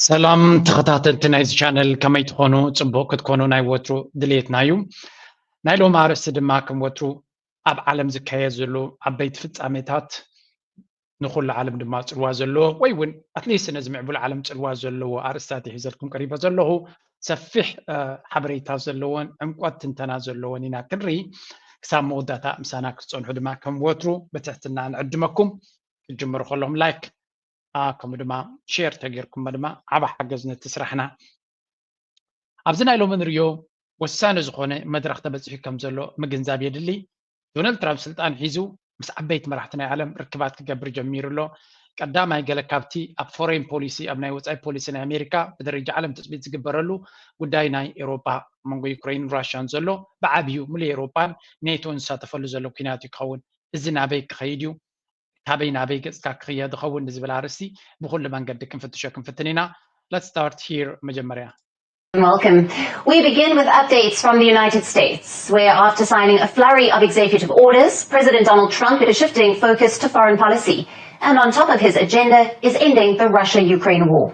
ሰላም ተኸታተልቲ ናይዚ ቻነል፣ ከመይ ትኾኑ? ጽቡቕ ክትኮኑ ናይ ወትሩ ድሌትና እዩ። ናይ ሎም ኣርእስቲ ድማ ከም ወትሩ ኣብ ዓለም ዝካየድ ዘሎ ዓበይቲ ፍጻሜታት፣ ንኹሉ ዓለም ድማ ጽልዋ ዘለዎ ወይ እውን ኣትሊስት ነዚ ምዕቡል ዓለም ጽልዋ ዘለዎ ኣርእስታት ይሕዘልኩም ቀሪበ ዘለኹ። ሰፊሕ ሓበሬታ ዘለዎን ዕምቆት ትንተና ዘለዎን ኢና ክንርኢ። ክሳብ መወዳእታ ምሳና ክትጸንሑ ድማ ከም ወትሩ ብትሕትና ንዕድመኩም። ክትጅምሩ ከለኹም ላይክ ከምኡ ድማ ሼር ተጌርኩሞ ድማ ዓባ ሓገዝ ነቲ ስራሕና። ኣብዚ ናይ ሎሚ ንሪኦ ወሳኒ ዝኾነ መድረኽ ተበፂሑ ከም ዘሎ ምግንዛብ የድሊ። ዶናልድ ትራምፕ ስልጣን ሒዙ ምስ ዓበይቲ መራሕቲ ናይ ዓለም ርክባት ክገብር ጀሚሩ ኣሎ። ቀዳማይ ገለ ካብቲ ኣብ ፎሬን ፖሊሲ ኣብ ናይ ወፃኢ ፖሊሲ ናይ ኣሜሪካ ብደረጃ ዓለም ትፅቢት ዝግበረሉ ጉዳይ ናይ ኤውሮጳ መንጎ ዩክሬን ራሽያን ዘሎ ብዓብዩ ሙሉእ ኤውሮጳን ኔቶን ዝሳተፈሉ ዘሎ ኩናት እዩ ክኸውን። እዚ ናበይ ክኸይድ እዩ? ካበይ ናበይ ገጽካ ክኽየድ ይኸውን ንዝብል ኣርእስቲ ብኹሉ መንገዲ ክንፍትሾ ክንፍትን ኢና። Let's start here መጀመርያ። Welcome. We begin with updates from the United States, where after signing a flurry of executive orders, President Donald Trump is shifting focus to foreign policy and, on top of his agenda, is ending the Russia Ukraine war.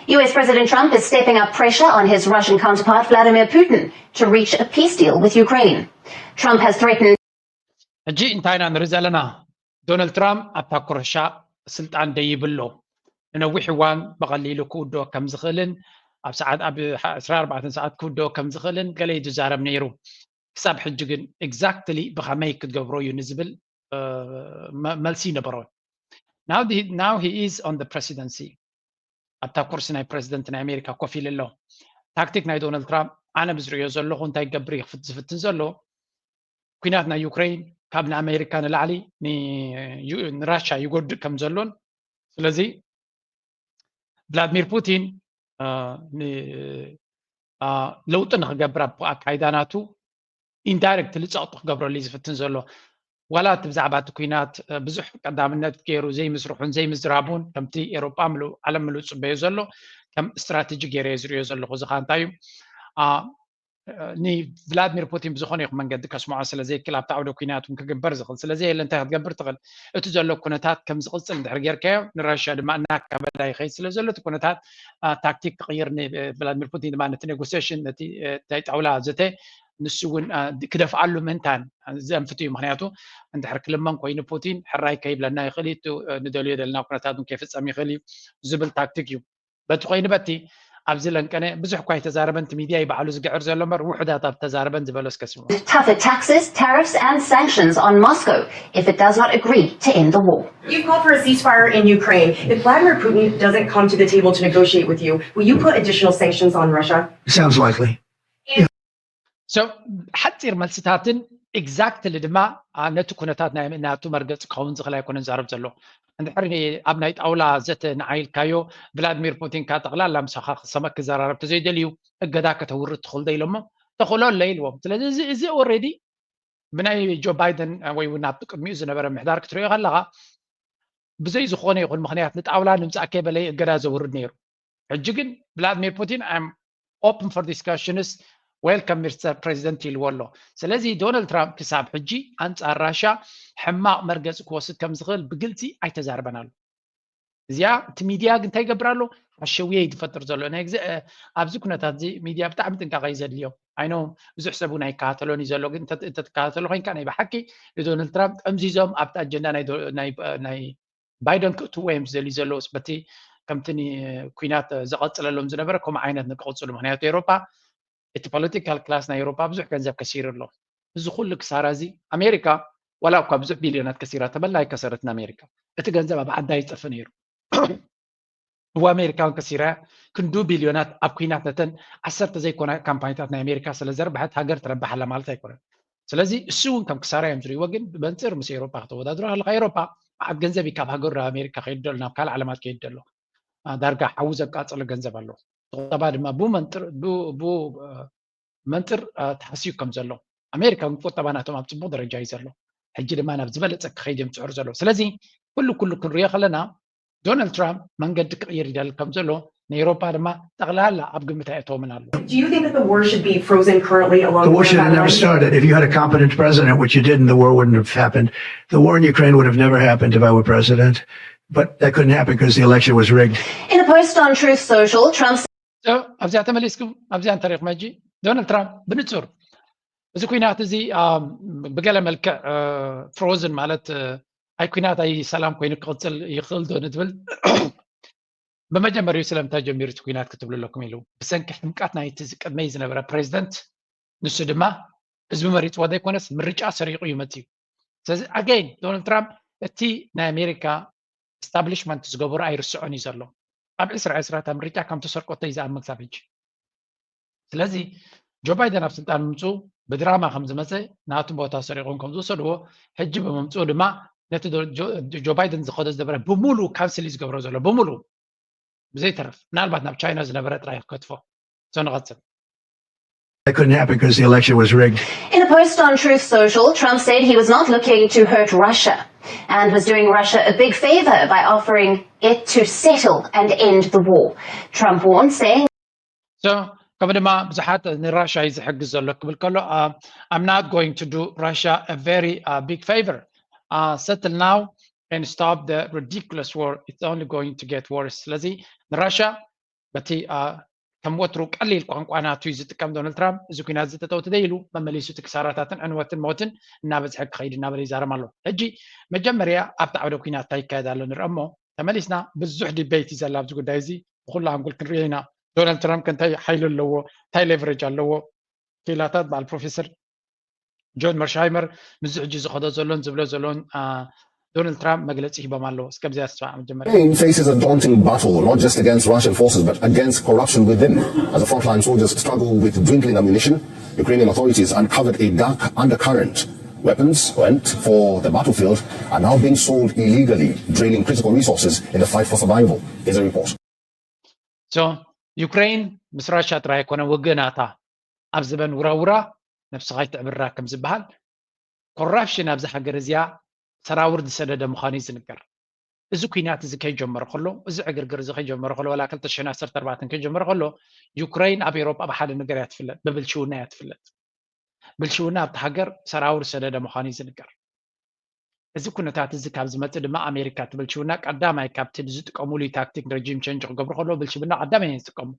U S President Trump is stepping up pressure on his Russian counterpart Vladimir Putin to reach a peace deal with Ukraine. Trump has threatened ሕጂ እንታይ ኢና ንርኢ ዘለና? ዶናልድ ትራምፕ ኣብታ ኩረሻ ስልጣን ደይብሎ። ንነዊሕ እዋን ብቐሊሉ ክውድኦ ከም ዝኽእልን ኣብ ሰዓት ኣብ ዕስራን ኣርባዕተን ሰዓት ክውድኦ ከም ዝኽእልን ገለ እዩ ዝዛረብ ነይሩ። ክሳብ ሕጂ ግን ኤግዛክትሊ ብኸመይ ክትገብሮ እዩ ንዝብል መልሲ ይነበሮን። Now he is on the presidency። ኣብታ ኩርሲ ናይ ፕረዚደንት ናይ ኣሜሪካ ኮፍ ኢሉ ኣሎ። ታክቲክ ናይ ዶናልድ ትራምፕ ኣነ ብዝርእዮ ዘለኹ እንታይ ክገብር እዩ ዝፍትን ዘሎ፣ ኩናት ናይ ዩክሬን ካብ ንኣሜሪካ ንላዕሊ ንራሻ ይጎድእ ከም ዘሎን ስለዚ ቭላድሚር ፑቲን ለውጢ ንክገብር ኣብ ኣካይዳ ናቱ ኢንዳይረክትሊ ጸቕጢ ክገብረሉ እዩ ዝፍትን ዘሎ። ዋላ እቲ ብዛዕባ እቲ ኩናት ብዙሕ ቀዳምነት ገይሩ ዘይምስርሑን ዘይምዝራቡን ከምቲ ኤሮጳ ምሉእ ዓለም ምሉእ ዝጽበዮ ዘሎ ከም ስትራተጂ ገይረ እየ ዝርእዮ ዘለኹ። እዚ ኸኣ እንታይ እዩ? ንቭላድሚር ፑቲን ብዝኾነ ይኹን መንገዲ ከስምዖ ስለ ዘይክእል ኣብቲ ዓውደ ኩናት እውን ክግበር ዝኽእል ስለ ዘየለ እንታይ ክትገብር ትኽእል? እቲ ዘሎ ኩነታት ከም ዝቕጽል እንድሕር ጌርካዮ ንራሽያ ድማ እናካበዳ ይኸይድ ስለ ዘሎ እቲ ኩነታት ታክቲክ ክቕይር ንቭላድሚር ፑቲን ድማ ነቲ ኔጎሲሽን ነቲ ናይ ጣውላ ዘተ ንሱ እውን ክደፍኣሉ ምእንታን ዘንፍት እዩ። ምክንያቱ እንድሕር ክልመን ኮይኑ ፑቲን ሕራይ ከይብለና ይኽእል እዩ፣ ንደልዮ ዘለና ኩነታት እውን ከይፍጸም ይኽእል እዩ ዝብል ታክቲክ እዩ። በቲ ኮይኑ በቲ ኣብዚ ለንቀነ ብዙሕ እኳ ኣይተዛረበን፣ እቲ ሚድያ ይባዕሉ ዝግዕር ዘሎ እምበር ውሑዳት ኣብ ተዛረበን ዝበሎ እስከ ስምዑ። Tougher taxes, tariffs, and sanctions on Moscow if it does not agree to end the war. You've called for a ceasefire in Ukraine. If Vladimir Putin doesn't come to the table to negotiate with you, will you put additional sanctions on Russia? Sounds likely. So ሓፂር መልስታትን ኤግዛክትሊ ድማ ነቲ ኩነታት ናይ ናቱ መርገፂ ክኸውን ዝኽእል ኣይኮነን ዛረብ ዘሎ። እንድሕር ኣብ ናይ ጣውላ ዘተ ንዓይልካዮ ቭላድሚር ፑቲን ካ ጠቕላላ ምሳኻ ክሰመ ክዘራረብ ተዘይደልዩ እገዳ ከተውርድ ትኽእል ዶ ኢሎሞ ተኽእሎ ኣሎ ኢልዎም። ስለዚ እዚ ኦልሬዲ ብናይ ጆ ባይደን ወይ እውን ኣብቲ ቅድሚኡ ዝነበረ ምሕዳር ክትሪኦ ከለኻ ብዘይ ዝኾነ ይኹን ምኽንያት ንጣውላ ንምፃእ ከይበለ እገዳ ዘውርድ ነይሩ። ሕጂ ግን ቭላድሚር ፑቲን I'm open for discussions, welcome Mister President ኢልዎ ኣሎ። ስለዚ ዶናልድ ትራምፕ ክሳብ ሕጂ ኣንፃር ራሻ ሕማቕ መርገፂ ክወስድ ከም ዝኽእል ብግልፂ ኣይተዛርበን ኣሎ። እዚኣ እቲ ሚድያ ግን እንታይ ይገብር ኣሎ? ኣሸውየ እዩ ዝፈጥር ዘሎ። ናይ ግዜ ኣብዚ ኩነታት እዚ ሚድያ ብጣዕሚ ጥንቃቐ እዩ ዘድልዮ። I know ብዙሕ ሰብ እውን ኣይከታተሎን እዩ ዘሎ፣ ግን እንተትከታተሎ ኮይንካ ናይ ብሓቂ ንዶናልድ ትራምፕ ጠምዚዞም ኣብቲ ኣጀንዳ ናይ ባይደን ክእትዎ እዮም ዝደልዩ ዘለዉ በቲ ከምቲ ኩናት ዘቐፅለሎም ዝነበረ ከምኡ ዓይነት ንክቕፅሉ። ምክንያቱ ኤውሮጳ እቲ ፖለቲካል ክላስ ናይ ኤውሮጳ ብዙሕ ገንዘብ ከሲሩ ኣሎ። እዚ ኩሉ ክሳራ እዚ ኣሜሪካ ዋላ እኳ ብዙሕ ቢልዮናት ከሲራ ተበላ ኣይከሰረትን ኣሜሪካ። እቲ ገንዘብ ኣብ ዓዳ ይጠፍእ ነይሩ። እዋ ኣሜሪካ እውን ከሲራ ክንዱ ቢልዮናት ኣብ ኩናት ነተን ዓሰርተ ዘይኮና ካምፓኒታት ናይ ኣሜሪካ ስለ ዘርብሐት ሃገር ትረብሕ ኣላ ማለት ኣይኮነን። ስለዚ እሱ እውን ከም ክሳራ እዮም ዝርእይዎ። ግን ብመንፅር ምስ ኤውሮጳ ከተወዳድሮ ከለካ ኤውሮጳ መዓት ገንዘብ እዩ ካብ ሃገሩ ናብ ኣሜሪካ ከይዱ ዘሎ ናብ ካልእ ዓለማት ከይዱ ዘሎ ዳርጋ ሓዊ ዘቃፀሎ ገንዘብ ኣሎ። ቁጠባ ድማ ብመንፅር ተሃስዩ ከም ዘሎ ኣሜሪካ እውን ቁጠባ ናቶም ኣብ ፅቡቅ ደረጃ እዩ ዘሎ። ሕጂ ድማ ናብ ዝበለፀ ክኸይድ እዮም ዝፅዕሩ ዘለዉ። ስለዚ ኩሉ ኩሉ ክንሪኦ ከለና ዶናልድ ትራምፕ መንገዲ ክቕይር ይደሊ ከም ዘሎ ንኤውሮጳ ድማ ጠቕላላ ኣብ ግምት ኣየእተዎምን ኣሎ። Do you think that the war should be frozen currently along The war should have never started. If you had a competent president, which you didn't, the war wouldn't have happened. The war in Ukraine would have never happened if I were president. But that couldn't happen because the election was rigged. In a post on Truth Social, Trump ኣብዚኣ ተመሊስኩም ኣብዚኣ እንተሪእኩም ሕጂ ዶናልድ ትራምፕ ብንጹር እዚ ኩናት እዚ ብገለ መልክዕ ፍሮዝን ማለት ኣይ ኩናት ኣይ ሰላም ኮይኑ ክቕጽል ይኽእል ዶ ንትብል ብመጀመሪኡ ስለምንታይ ጀሚሩ እቲ ኩናት ክትብሉ ኣለኩም ኢሉ ብሰንኪ ሕምቀት ናይቲ ቅድመይ ዝነበረ ፕሬዚደንት ንሱ ድማ ህዝቢ መሪፅዎ ዘይኮነስ ምርጫ ሰሪቑ እዩ መፅዩ ስለዚ ኣገይን ዶናልድ ትራምፕ እቲ ናይ ኣሜሪካ ስታብሊሽመንት ዝገበሩ ኣይርስዖን እዩ ዘሎ ኣብ ዕስራ ዕስራ እታ ምርጫ ከም ተሰርቆቶ እዩ ዝኣምን ክሳብ ሕጂ ስለዚ ጆ ባይደን ኣብ ስልጣን ምምፅኡ ብድራማ ከም ዝመፀ ናቱ ቦታ ሰሪቆም ከም ዝወሰድዎ ሕጂ ብምምፅኡ ድማ ነቲ ጆ ባይደን ዝኸዶ ዝነበረ ብምሉ ካንስል እዩ ዝገብሮ ዘሎ ብምሉ ብዘይተረፍ ምናልባት ናብ ቻይና ዝነበረ ጥራይ ክከትፎ so ንቐፅል That couldn't happen because the election was rigged. In a post on Truth Social, Trump said he was not looking to hurt Russia and was doing Russia a big favor by offering it to settle and end the war. Trump warned, saying, so ከምኡ ድማ ብዙሓት ንራሻ እዩ ዝሕግዝ ዘሎ ክብል ከሎ I'm not going to do Russia a very uh, big favor uh, settle now and stop the ridiculous war it's only going to get worse ስለዚ ንራሻ በቲ ከም ወትሩ ቀሊል ቋንቋ ናቱ እዩ ዝጥቀም ዶናልድ ትራምፕ እዚ ኩናት እዚ ተተውትደ ኢሉ መመሊሱ እቲ ክሳራታትን ዕንወትን ሞትን እናበዝሐ ክኸይድ እናበለ ይዛረም ኣሎ ሕጂ መጀመርያ ኣብቲ ዓውደ ኩናት እንታይ ይካየድ ኣሎ ንርኢ እሞ ተመሊስና ብዙሕ ዲቤት እዩ ዘላ ኣብዚ ጉዳይ እዚ ብኩሉ ኣንጉል ክንሪኦ ኢና ዶናልድ ትራምፕ እንታይ ሓይሊ ኣለዎ እንታይ ሌቨሬጅ ኣለዎ ክኢላታት በዓል ፕሮፌሰር ጆን መርሻይመር ምዚ ሕጂ ዝኸዶ ዘሎን ዝብሎ ዘሎን ዶናልድ ትራምፕ መግለፂ ሂቦም ኣለዉ እስከ ብዚኣ ስማዕ መጀመርያ Ukraine faces a daunting battle, not just against Russian forces, but against corruption within. As the frontline soldiers struggle with dwindling ammunition, Ukrainian authorities uncovered a dark undercurrent. Weapons went for the battlefield are now being sold illegally, draining critical resources in the fight for survival. Here's a report. So Ukraine ምስ ራሻ ጥራይ ኣይኮነ ውግእ ናታ ኣብ ዝበን ውራውራ ነብስኻ ይትዕብራ ከም ዝበሃል ኮራፕሽን ኣብዚ ሃገር እዚኣ ሰራውር ዝሰደደ ምዃኑ እዩ ዝንገር እዚ ኩናት እዚ ከይጀመረ ከሎ እዚ ዕግርግር እዚ ከይጀመረ ከሎ ዋላ ክልተ ሽሕን ዓሰርተ ኣርባዕተን ከይጀመረ ከሎ ዩክረይን ኣብ ኤሮጳ ብሓደ ነገር እያ ትፍለጥ ብብልሽውና እያ ትፍለጥ ብልሽውና ኣብቲ ሃገር ሰራውር ዝሰደደ ምዃኑ እዩ ዝንገር እዚ ኩነታት እዚ ካብ ዝመፅእ ድማ ኣሜሪካ ትብልሽውና ቀዳማይ ካብቲ ዝጥቀሙሉ ታክቲክ ረጂም ቸንጅ ክገብሩ ከለዉ ብልሽውና ቀዳማይ እዮም ዝጥቀሙ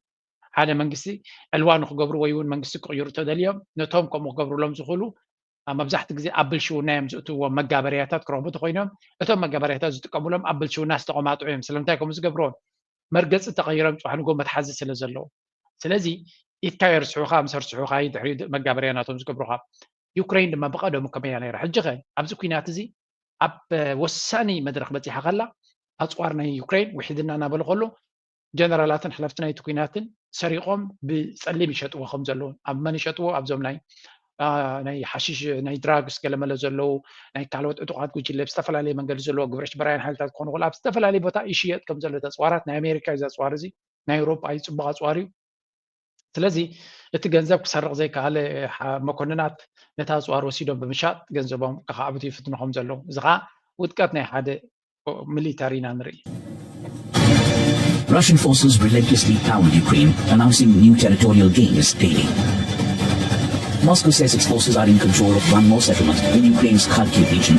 ሓደ መንግስቲ ዕልዋ ንክገብሩ ወይ እውን መንግስቲ ክቕይሩ ተደልዮም ነቶም ከምኡ ክገብሩሎም ዝኽእሉ መብዛሕቲ ግዜ ኣብ ብልሽውና እዮም ዝእትውዎም መጋበርያታት ክረኽቡ ተኮይኖም እቶም መጋበርያታት ዝጥቀሙሎም ኣብ ብልሽውና ዝተቐማጡ እዮም ስለምንታይ ከምኡ ዝገብርዎም መርገፂ ተቐይሮም ፅባሕ ንጎ መትሓዚ ስለ ዘለዎ ስለዚ ኢድካ የርስሑኻ ምስ ኣርስሑኻ እዩ ድሕሪኡ መጋበርያ ናቶም ዝገብሩኻ ዩክረይን ድማ ብቐደሙ ከመይ እያ ነይራ ሕጂ ኸ ኣብዚ ኩናት እዚ ኣብ ወሳኒ መድረኽ በፂሓ ከላ ኣፅዋር ናይ ዩክረይን ውሒድና እናበለ ከሎ ጀነራላትን ሓለፍቲ ናይቲ ኩናትን ሰሪቖም ብፀሊም ይሸጥዎ ከም ዘለዉ ኣብ መን ይሸጥዎ ኣብዞም ናይ ናይ ሓሽሽ ናይ ድራግስ ገለመለ ዘለዉ ናይ ካልኦት ዕጡቃት ጉጅለ ብዝተፈላለየ መንገዲ ዘለዎ ግብረ ሽበራውያን ሓይልታት ክኾኑ ከሎ ኣብ ዝተፈላለየ ቦታ ይሽየጥ ከም ዘሎ ተፅዋራት ናይ ኣሜሪካ እዩ ዘፅዋር እዚ ናይ ኤውሮጳ እዩ ፅቡቅ ኣፅዋር እዩ ስለዚ እቲ ገንዘብ ክሰርቕ ዘይከኣለ መኮንናት ነታ ኣፅዋር ወሲዶም ብምሻጥ ገንዘቦም ከካዕብቱ ይፍትኑ ከም ዘለዉ እዚ ከዓ ውድቀት ናይ ሓደ ሚሊተሪ ኢና ንርኢ Russian forces relentlessly pound Ukraine, announcing new territorial gains daily. Moscow says its forces are in control of one more settlement in Ukraine's Kharkiv region.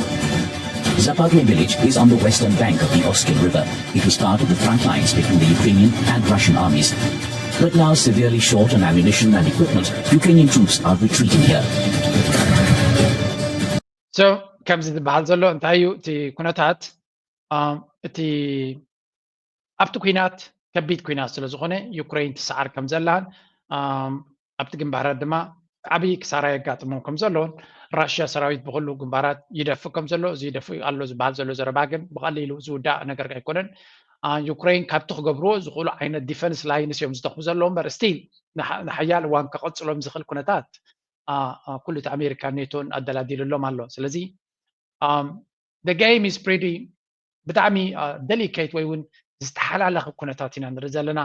Zapadle village is on the western bank of the Oskil River. It was part of the front lines between the Ukrainian and Russian armies. But now severely short on ammunition and equipment, Ukrainian troops are retreating here. So, ከምዚ ዝበሃል ዘሎ እንታይ እዩ እቲ ኩነታት እቲ ኣብቲ ኩናት ከቢድ ኩናት ስለ ዝኾነ ዩክሬን ትሰዓር ከም ዘላን ኣብቲ ግንባራት ድማ ዓብዪ ክሳራ የጋጥሞም ከም ዘለውን ራሽያ ሰራዊት ብኩሉ ግንባራት ይደፍእ ከም ዘሎ እዚ ይደፍእ ኣሎ ዝበሃል ዘሎ ዘረባ ግን ብቐሊሉ ዝውዳእ ነገር ኣይኮነን ዩክሬን ካብቲ ክገብርዎ ዝኽእሉ ዓይነት ዲፈንስ ላይንስ እዮም ዝተኽቡ ዘለዉ እምበር ስቲል ንሓያል እዋን ከቐፅሎም ዝኽእል ኩነታት ኩሉ እቲ ኣሜሪካን ኔቶን ኣደላዲሉሎም ኣሎ ስለዚ the game is pretty ብጣዕሚ ደሊኬት ወይ እውን ዝተሓላለኸ ኩነታት ኢና ንርኢ ዘለና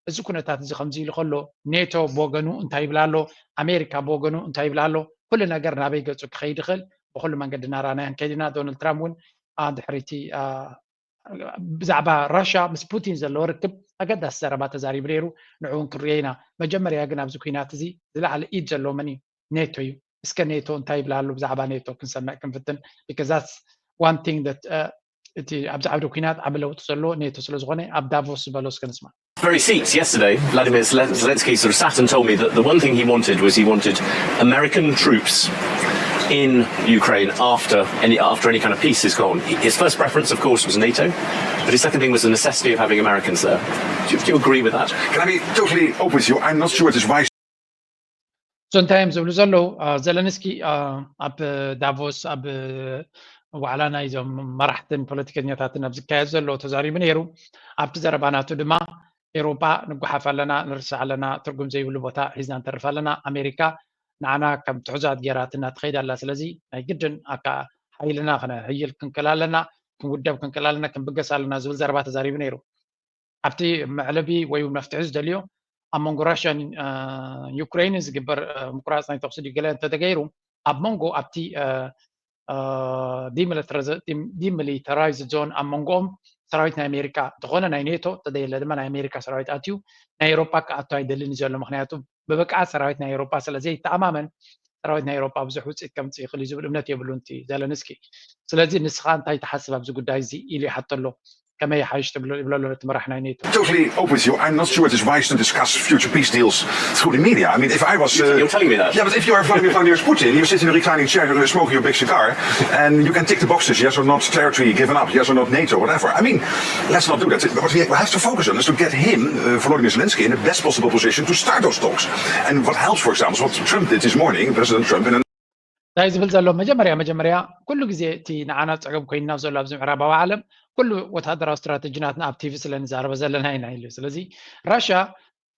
እዚ ኩነታት እዚ ከምዚ ኢሉ ከሎ ኔቶ ብወገኑ እንታይ ይብል ኣሎ ኣሜሪካ ብወገኑ እንታይ ይብል ኣሎ ኩሉ ነገር ናበይ ገፁ ክኸይድ ይኽእል ብኩሉ መንገዲ እናራናዮ ንከይድ ኢና ዶናልድ ትራምፕ እውን ድሕሪቲ ብዛዕባ ራሽያ ምስ ፑቲን ዘለዎ ርክብ ኣገዳሲ ዘረባ ተዛሪቡ ነይሩ ንዑ እውን ክንሪኦ ኢና መጀመርያ ግን ኣብዚ ኩናት እዚ ዝለዓለ ኢድ ዘለዎ መን እዩ ኔቶ እዩ እስከ ኔቶ እንታይ ይብላ ኣሎ ብዛዕባ ኔቶ ክንሰምዕ ክንፍትን because that's one thing that uh, እቲ ኣብዚ ዓውዲ ኩናት ዓቢ ለውጢ ዘለዎ ኔቶ ስለ ዝኾነ ኣብ ዳቮስ ዝበሎ እስከ ንስማ። Very seats yesterday, Vladimir Zelensky sort of sat and told me that the one thing he wanted was he wanted American troops in Ukraine after any after any kind of peace is gone. His first preference, of course, was NATO, but his second thing was the necessity of having Americans there. Do you, do you agree with that? Can I be totally open with you? I'm not sure it is wise So እንታይ እዮም ዝብሉ ዘለዉ? ዘለንስኪ ኣብ ዳቮስ ኣብ ዋዕላ ናይዞም መራሕትን ፖለቲከኛታትን ኣብ ዝካየድ ዘሎ ተዛሪቡ ነይሩ። ኣብቲ ዘረባ ናቱ ድማ ኤውሮጳ ንጓሓፍ ኣለና፣ ንርስዕ ኣለና፣ ትርጉም ዘይብሉ ቦታ ሒዝና ንተርፍ ኣለና። ኣሜሪካ ንዓና ከም ትሑዛት ገይራትና ትኸይድ ኣላ። ስለዚ ናይ ግድን ኣካ ሓይልና ክነህይል ክንክእል ኣለና፣ ክንውደብ ክንክእል ኣለና፣ ክንብገስ ኣለና ዝብል ዘረባ ተዛሪቡ ነይሩ። ኣብቲ መዕለቢ ወይ መፍትሒ ዝደልዮ ኣብ መንጎ ራሽያን ዩክሬን ዝግበር ምቁራፅ ናይ ተኩሲ ድዩ ገለ እንተተገይሩ ኣብ መንጎ ኣብቲ ዲሚሊታራይዝድ ዞን ኣብ መንጎኦም ሰራዊት ናይ ኣሜሪካ እንተኾነ ናይ ኔቶ እንተዘየለ ድማ ናይ ኣሜሪካ ሰራዊት ኣትዩ ናይ ኤውሮፓ ክኣቱ ኣይደልን እዩ ዘሎ። ምክንያቱ ብብቅዓት ሰራዊት ናይ ኤውሮፓ ስለ ዘይተኣማመን ሰራዊት ናይ ኤውሮፓ ብዙሕ ውፅኢት ከምፅእ ይኽእል እዩ ዝብል እምነት የብሉን እቲ ዘለንስኪ። ስለዚ ንስኻ እንታይ ትሓስብ ኣብዚ ጉዳይ እዚ ኢሉ ይሓቶ ኣሎ። ከመይ ይሓይሽ ትብሎ ይብሎ ኣሎ እቲ መራሕ ናይ ኔቶ። Totally open with you. I'm not sure it is wise to discuss future peace deals through the media. I mean, if I was. Uh, You're telling me that. Yeah, but if you are Vladimir Vladimir Putin, you sit in a reclining chair, uh, smoking your big cigar, and you can tick the boxes, yes or not, territory given up, yes or not, NATO, whatever. I mean, let's not do that. What we have to focus on is to get him, uh, Volodymyr Zelensky, in the best possible position to start those talks. And what helps, for example, is what Trump did this morning, President Trump, in an እንታይ ዝብል ዘሎ መጀመርያ መጀመርያ ኩሉ ግዜ እቲ ንዓና ፀገም ኮይንና ዘሎ ኣብዚ ምዕራባዊ ዓለም ኩሉ ወታደራዊ ስትራተጂናትና ኣብ ቲቪ ስለ ንዛረበ ዘለና ኢና ኢሉ። ስለዚ ራሽያ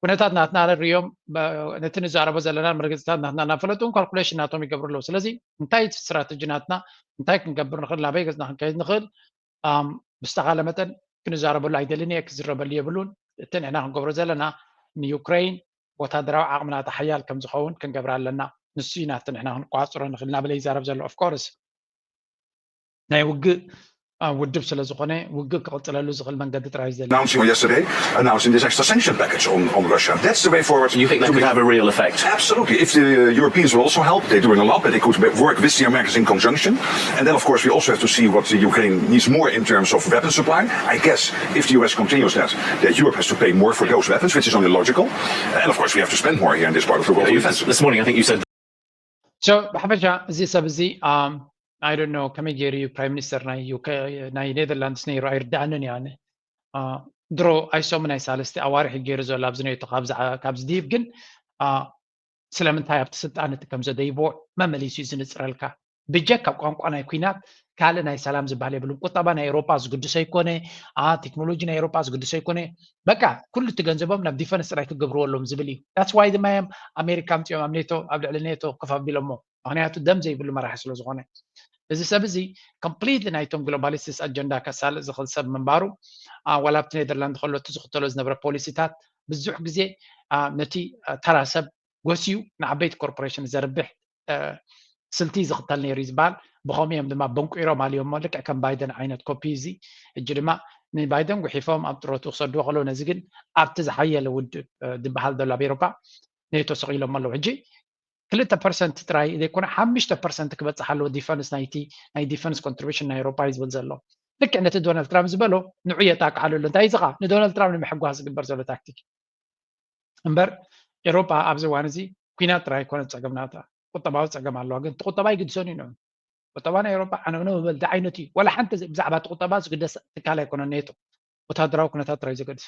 ኩነታት ናትና ርዮም ነቲ ንዛረቦ ዘለና መርገፅታት ናትና እናፈለጡ ካልኩሌሽን ናቶም ይገብሩ ኣለዉ። ስለዚ እንታይ እቲ ስትራተጂ ናትና እንታይ ክንገብር ንኽእል ናበይ ገፅና ክንከይድ ንኽእል ብዝተኻለ መጠን ክንዛረበሉ ኣይደልን እየ፣ ክዝረበሉ የብሉን። እቲ ንሕና ክንገብሮ ዘለና ንዩክሬን ወታደራዊ ዓቕሚ ናታ ሓያል ከም ዝኸውን ክንገብር ኣለና። ንሱ እዩ ናቲ ንሕና ክንቋፅሮ ንኽእል እናበለ ይዛረብ ዘሎ። ኦፍኮርስ ናይ ውግእ ውድብ ስለ ዝኾነ ውግእ ክቕፅለሉ ዝኽእል መንገዲ ጥራይ እዩ ዘሎ። Announcing yesterday, announcing this extra sanction package on, on Russia. That's the way forward. You think that could have a real effect? Absolutely. If the Europeans will also help, they're doing a lot, but they could work with the Americans in conjunction. And then, of course, we also have to see what the Ukraine needs more in terms of weapon supply. I guess if the U S continues that, that Europe has to pay more for those weapons, which is only logical. And of course, we have to spend more here in this part of the world. This morning, I think you said So ብሓፈሻ እዚ ሰብ እዚ I don't know ከመይ ገይሩ እዩ ፕራይም ሚኒስተር ናይ ዩኬ ናይ ኔዘርላንድስ ነይሩ ኣይርዳእንን እያ። ድሮ ኣይሶም ናይ ሳለስቲ ኣዋርሒ ገይሩ ዘሎ ኣብዚ ኔቶ ካብዚ ድይብ ግን ስለምንታይ ኣብቲ ስልጣን እቲ ከም ዘደይቦ መመሊሱ እዩ ዝንፅረልካ። ብጀካ ቋንቋ ናይ ኩናት ካልእ ናይ ሰላም ዝበሃል የብሉን። ቁጠባ ናይ ኤውሮጳ ዝግድሶ ኣይኮነ፣ ቴክኖሎጂ ናይ ኤውሮጳ ዝግድሶ ኣይኮነ። በቃ ኩሉ እቲ ገንዘቦም ናብ ዲፈንስ ጥራይ ክገብርዎ ኣለዎም ዝብል እዩ። That's why ድማ እዮም ኣሜሪካ ኣምፂኦም ኣብ ኔቶ ኣብ ልዕሊ ኔቶ ኮፍ ኣቢሎሞ። ምክንያቱ ደም ዘይብሉ መራሒ ስለ ዝኾነ እዚ ሰብ እዚ ኮምፕሊትሊ ናይቶም ግሎባሊስትስ ኣጀንዳ ከሳልጥ ዝኽእል ሰብ ምንባሩ ዋላ ኣብቲ ኔዘርላንድ ከሎ እቲ ዝኽተሎ ዝነበረ ፖሊሲታት ብዙሕ ግዜ ነቲ ተራ ሰብ ጎስዩ ንዓበይቲ ኮርፖሬሽን ዘርብሕ ስልቲ ዝኽተል ነይሩ እዩ ዝበሃል። ብኸምኡ እዮም ድማ በንቂሮም ኣልዮሞ። ልክዕ ከም ባይደን ዓይነት ኮፒ እዚ ሕጂ ድማ ንባይደን ጉሒፎም ኣብ ጥሮቱ ክሰድዎ ከለዉ ነዚ ግን ኣብቲ ዝሓየለ ውድብ ዝበሃል ዘሎ ኣብ ኤሮፓ ኔቶ ሰቒሎሞ ኣለዉ። ሕጂ ክልተ ፐርሰንት ጥራይ ዘይኮነ ሓሙሽተ ፐርሰንት ክበፅሕ ኣለዎ ዲፈንስ ናይቲ ናይ ዲፈንስ ኮንትሪቢሽን ናይ ኤሮፓ እዩ ዝብል ዘሎ። ልክዕ ነቲ ዶናልድ ትራምፕ ዝበሎ ንዑ የጣቅዓሉ ኣሎ። እንታይ እዚ ኸዓ ንዶናልድ ትራምፕ ንምሕጓስ ዝግበር ዘሎ ታክቲክ እምበር ኤሮፓ ኣብዚ እዋን እዚ ኩናት ጥራይ ኣይኮነ ፀገም ናታ ቁጠባዊ ፀገም ኣለዋ። ግን እቲ ቁጠባ ይግድሰን እዩ። ቁጠባ ናይ ኤሮፓ ዓነውነው በል እንታይ ዓይነት እዩ? ዋላ ሓንቲ ብዛዕባ እቲ ቁጠባ ዝግደስ ትካል ኣይኮነን ኔቶ። ወታደራዊ ኩነታት ጥራይ ዘገድሶ።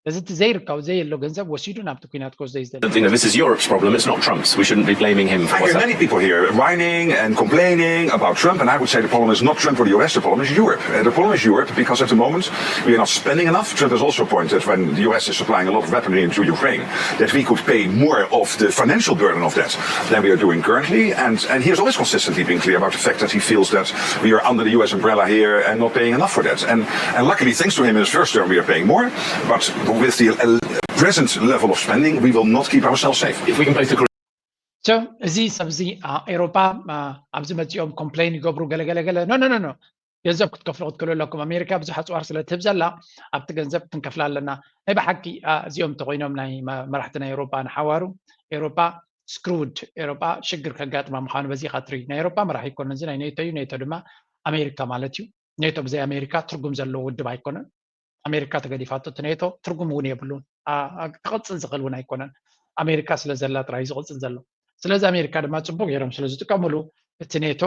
እዚ እቲ ዘይርካብ ዘየሎ ገንዘብ ወሲዱ ናብቲ ኩናት ክወስዶ እዩ ዝደሊ። You know, this is Europe's problem, it's not Trump's. We shouldn't be blaming him for I hear what's many people here whining and complaining about Trump, and I would say the problem is not Trump or the U S, the problem is Europe. Uh, the problem is Europe because at the moment we are not spending enough. Trump has also pointed when the U S is supplying a lot of weaponry into Ukraine that we could pay more of the financial burden of that than we are doing currently. And, and he has always consistently been clear about the fact that he feels that we are under the U S umbrella here and not paying enough for that. And, and luckily, thanks to him in his first term, we are paying more. But with the uh, present level of spending, we will not keep ourselves safe. If we can both agree. So እዚ ሰብ እዚ ኤሮፓ ኣብዚ መፂኦም ኮምፕሌን ይገብሩ ገለገለገለ ኖ ኖ ኖ ገንዘብ ክትከፍሉ ክትክእሉ ኣለኩም። ኣሜሪካ ብዙሕ ኣፅዋር ስለ ትህብ ዘላ ኣብቲ ገንዘብ ክንከፍላ ኣለና። ናይ ብሓቂ እዚኦም እንተኮይኖም ናይ መራሕቲ ናይ ኤሮፓ ንሓዋሩ ኤሮፓ ስክሩድ ኤሮፓ ሽግር ከጋጥማ ምዃኑ በዚ ኢኻ ትርኢ። ናይ ኤሮፓ መራሒ ይኮነ እዚ ናይ ኔቶ እዩ። ኔቶ ድማ ኣሜሪካ ማለት እዩ። ኔቶ ብዘይ ኣሜሪካ ትርጉም ዘለዎ ውድብ ኣይኮነን። ኣሜሪካ ተገዲፋቶ እቲ ኔቶ ትርጉም እውን የብሉን። ክቕፅል ዝኽእል እውን ኣይኮነን። ኣሜሪካ ስለ ዘላ ጥራይ ዝቕፅል ዘሎ። ስለዚ ኣሜሪካ ድማ ፅቡቅ ገይሮም ስለ ዝጥቀምሉ እቲ ኔቶ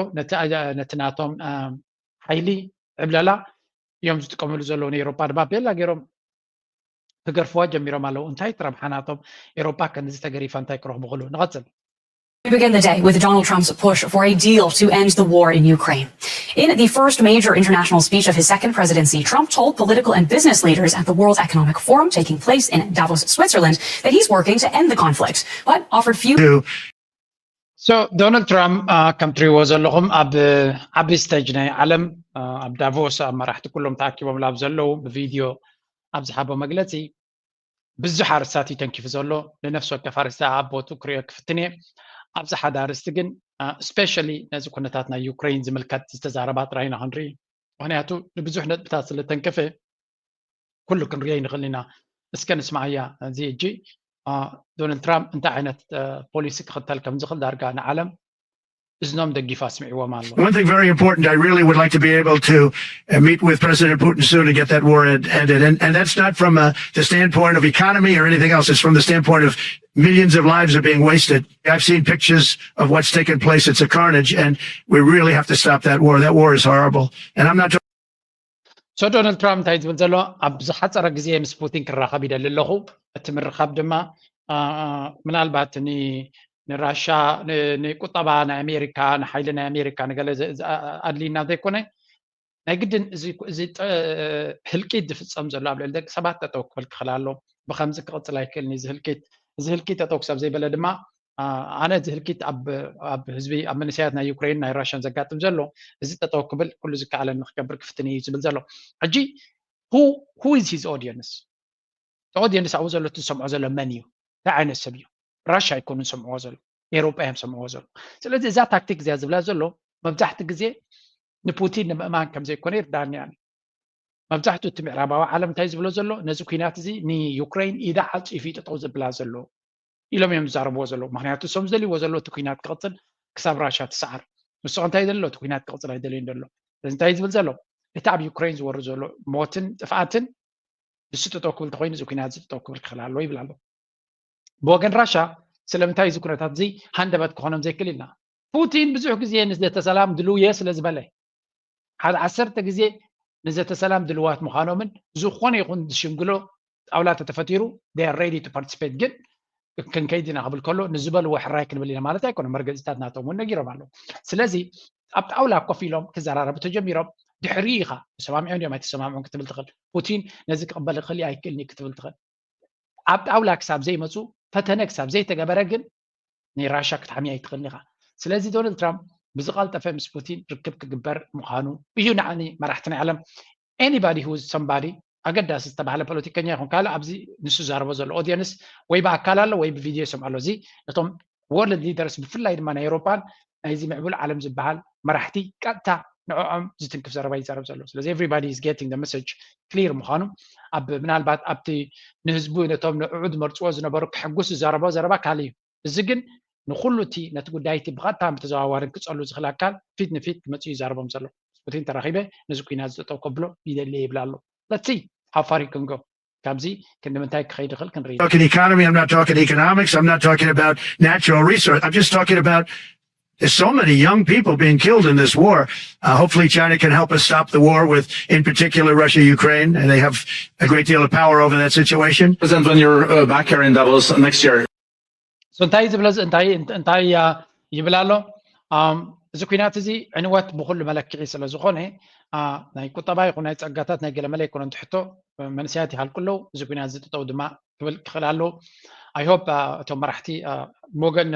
ነቲ ናቶም ሓይሊ ዕብለላ እዮም ዝጥቀምሉ ዘለዉ። ንኤሮፓ ድማ ቤላ ገይሮም ክገርፍዋ ጀሚሮም ኣለዉ። እንታይ ረብሓ ናቶም? ኤሮፓ ከምዚ ተገሪፋ እንታይ ክረኽቡ ክሉ? ንቐፅል። We begin the day with Donald Trump's push for a deal to end the war in Ukraine. In the first major international speech of his second presidency, Trump told political and business leaders at the World Economic Forum taking place in Davos, Switzerland, that he's working to end the conflict, but offered few. So Donald Trump ከም ትሪእዎ ዘለኹም ኣብ ዓቢ ስቴጅ ናይ ዓለም ኣብ ዳቮስ ኣብ መራሕቲ ኩሎም ተኣኪቦም ኣብ ዘለዉ ብቪድዮ ኣብ ዝሃቦ መግለፂ ብዙሕ ኣርስታት እዩ ተንኪፉ ዘሎ። ንነፍሲ ወከፍ ኣርስቲ ኣብ ቦቱ ክሪኦ ክፍትን እየ። ኣብዚ ሓደ ኣርስቲ ግን ስፔሻሊ ነዚ ኩነታት ናይ ዩክሬን ዝምልከት ዝተዛረባ ጥራይ ኢና ክንርኢ። ምክንያቱ ንብዙሕ ነጥብታት ስለ ተንከፈ ኩሉ ክንሪኦ ይንኽእል ኢና። እስከ ንስማዓያ። እዚ ሕጂ ዶናልድ ትራምፕ እንታይ ዓይነት ፖሊሲ ክኽተል ከም ዝኽእል ዳርጋ ንዓለም እዝኖም ደጊፋ ኣስሚዕዎም ኣሎ። One thing very important, I really would like to be able to uh, meet with President Putin soon and get that war ended. And, and that's not from uh, the standpoint of economy or anything else. It's from the standpoint of millions of lives are being wasted. I've seen pictures of what's taken place. It's a carnage, and we really have to stop that war. That war is horrible. And I'm not So Donald Trump እንታይ ዝብል ዘሎ? ኣብ ዝሓፀረ ግዜ ምስ ፑቲን ክራኸብ ይደሊ ኣለኹ። እቲ ምርኻብ ድማ ምናልባት ንራሻ ንቁጠባ ናይ ኣሜሪካ ንሓይሊ ናይ ኣሜሪካ ንገለ ኣድልይና ዘይኮነ ናይ ግድን እዚ ህልቂት ዝፍፀም ዘሎ ኣብ ልዕሊ ደቂ ሰባት ጠጠው ክብል ክኽእል ኣሎ። ብከምዚ ክቕፅል ኣይክእልን እዚ ህልቂት። እዚ ህልቂት ጠጠው ክሳብ ዘይበለ ድማ ኣነ እዚ ህልቂት ኣብ ህዝቢ ኣብ መንእሰያት ናይ ዩክሬን ናይ ራሽያን ዘጋጥም ዘሎ እዚ ጠጠው ክብል ኩሉ ዝከኣለን ንክገብር ክፍትን እዩ ዝብል ዘሎ። ሕጂ who is his audience? እቲ ኦዲየንስ ኣብኡ ዘሎ እቲ ዝሰምዖ ዘሎ መን እዩ? እንታይ ዓይነት ሰብ እዩ? ራሽያ ኣይኮኑን ዝሰምዕዎ ዘሎ፣ ኤሮጳ እዮም ዝሰምዕዎ ዘሎ። ስለዚ እዛ ታክቲክ እዚኣ ዝብላ ዘሎ መብዛሕቲ ግዜ ንፑቲን ንምእማን ከም ዘይኮነ ይርዳእኒ ኣነ። መብዛሕትኡ እቲ ምዕራባዊ ዓለም እንታይ ዝብሎ ዘሎ ነዚ ኩናት እዚ ንዩክሬን ኢዳ ዓፂፉ እዩ ጠጠው ዘብላ ዘሎ ኢሎም እዮም ዝዛረብዎ ዘለዉ። ምክንያቱ እሶም ዝደልይዎ ዘሎ እቲ ኩናት ክቕፅል ክሳብ ራሻ ትሰዓር። ንስኹም እንታይ ዘሎ እቲ ኩናት ክቕፅል ኣይደለዩን ዘሎ። ስለዚ እንታይ ዝብል ዘሎ እቲ ኣብ ዩክሬን ዝወርድ ዘሎ ሞትን ጥፍኣትን ንሱ ጠጠው ክብል ተኮይኑ እዚ ኩናት እዚ ጠጠው ክብል ክኽእል ኣለዎ ይብል ኣሎ። ብወገን ራሻ ስለምንታይ እዚ ኩነታት እዚ ሃንደበት ክኾኖም ዘይክእል ኢልና ፑቲን ብዙሕ ግዜ ንዘተሰላም ድልው እየ ስለ ዝበለ ሓደ ዓሰርተ ግዜ ንዘተሰላም ድልዋት ምዃኖምን ዝኾነ ይኹን ዝሽምግሎ ጣውላ ተተፈጢሩ they are ready to participate ግን ክንከይድ ኢና ክብል ከሎ ንዝበልዎ ሕራይ ክንብል ኢና ማለት ኣይኮነ መርገፂታት ናቶም እውን ነጊሮም ኣለዉ ስለዚ ኣብ ጣውላ ኮፍ ኢሎም ክዘራረቡ ተጀሚሮም ድሕሪ ኢኻ ተሰማሚዖም ድዮም ኣይተሰማምዑን ክትብል ትኽእል ፑቲን ነዚ ክቕበል ይኽእል ኣይክእልን ክትብል ትኽእል ኣብ ጣውላ ክሳብ ዘይመፁ ፈተነ ክሳብ ዘይተገበረ ግን ናይ ራሻ ክትሓሚ ኣይትኽእልን ኢኻ ስለዚ ዶናልድ ትራምፕ ብዝቐልጠፈ ምስ ፑቲን ርክብ ክግበር ምዃኑ እዩ ንዓኒ መራሕቲ ናይ ዓለም anybody who somebody ኣገዳሲ ዝተባህለ ፖለቲከኛ ይኹን ካልእ ኣብዚ ንሱ ዛረቦ ዘሎ ኦዲየንስ ወይ ብኣካል ኣሎ ወይ ብቪድዮ ይሰምዖ ኣሎ እዚ እቶም world leaders ብፍላይ ድማ ናይ ኤሮፓን ናይዚ ምዕቡል ዓለም ዝበሃል መራሕቲ ቀጥታ ንዕኦም ዝትንክፍ ዘረባ ይዛረብ ዘሎ ስለዚ everybody is getting the message clear ምዃኑ ኣብ ምናልባት ኣብቲ ንህዝቡ ነቶም ንዕዑ ዝመርፅዎ ዝነበሩ ክሕጉስ ዝዛረቦ ዘረባ ካልእ እዩ እዚ ግን ንኩሉ እቲ ነቲ ጉዳይ እቲ ብቐጥታን ብተዘዋዋርን ክፀሉ ዝኽእል ኣካል ፊት ንፊት ክመፅእ እዩ ይዛረቦም ዘሎ ፑቲን ተራኺበ ነዚ ኩናት ዝጠጠው ከብሎ ይደሊ ይብል ኣሎ let's see how far you can go ካብዚ ክንዲ ምንታይ ክኸይድ ይኽእል ክንርኢ talking economy, I'm not talking economics, I'm not talking about natural resource. I'm just talking about there's so many young people being killed in this war. Uh, hopefully, China can help us stop the war with, in particular, Russia, Ukraine, and they have a great deal of power over that situation. President, when you're uh, back here in Davos next year, so እንታይ ዝብለ እንታይ እንታይ ይብል ኣሎ እዚ ኩናት እዚ ዕንወት ብኩሉ መለክዒ ስለ ዝኾነ ናይ ቁጠባ ይኹን ናይ ፀጋታት ናይ ገለመለ ይኮነ እንትሕቶ መንስያት ይሃልቁ ኣለዉ እዚ ኩናት እዚ ጥጠው ድማ ክብል ክኽእል ኣለዎ I hope እቶም መራሕቲ ብወገን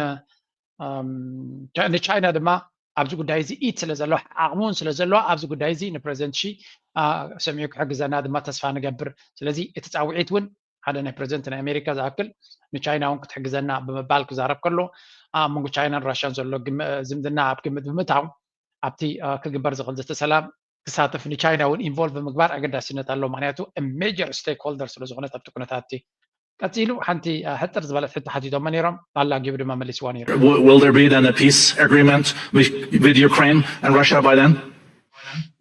ንቻይና ድማ ኣብዚ ጉዳይ እዚ ኢድ ስለ ዘለዎ ዓቕሚ እውን ስለ ዘለዎ ኣብዚ ጉዳይ እዚ ንፕረዚደንት ሺ ሰሚዑ ክሕግዘና ድማ ተስፋ ንገብር ስለዚ እቲ ፃውዒት እውን ሓደ ናይ ፕረዚደንት ናይ ኣሜሪካ ዝኣክል ንቻይና እውን ክትሕግዘና ብምባል ክዛረብ ከሎ ኣብ መንጎ ቻይናን ራሽያን ዘሎ ዝምድና ኣብ ግምት ብምእታው ኣብቲ ክግበር ዝኽእል ዘተ ሰላም ክሳተፍ ንቻይና እውን ኢንቮልቭ ምግባር ኣገዳሲነት ኣለዎ ምክንያቱ ሜጀር ስቴክሆልደር ስለ ዝኾነት ኣብቲ ኩነታት ቀፂሉ ሓንቲ ሕፅር ዝበለት ሕቶ ሓቲቶሞ ነይሮም ኣላጊቡ ድማ መሊስዋ ነይሩ Will there be then a peace agreement with Ukraine and Russia by then?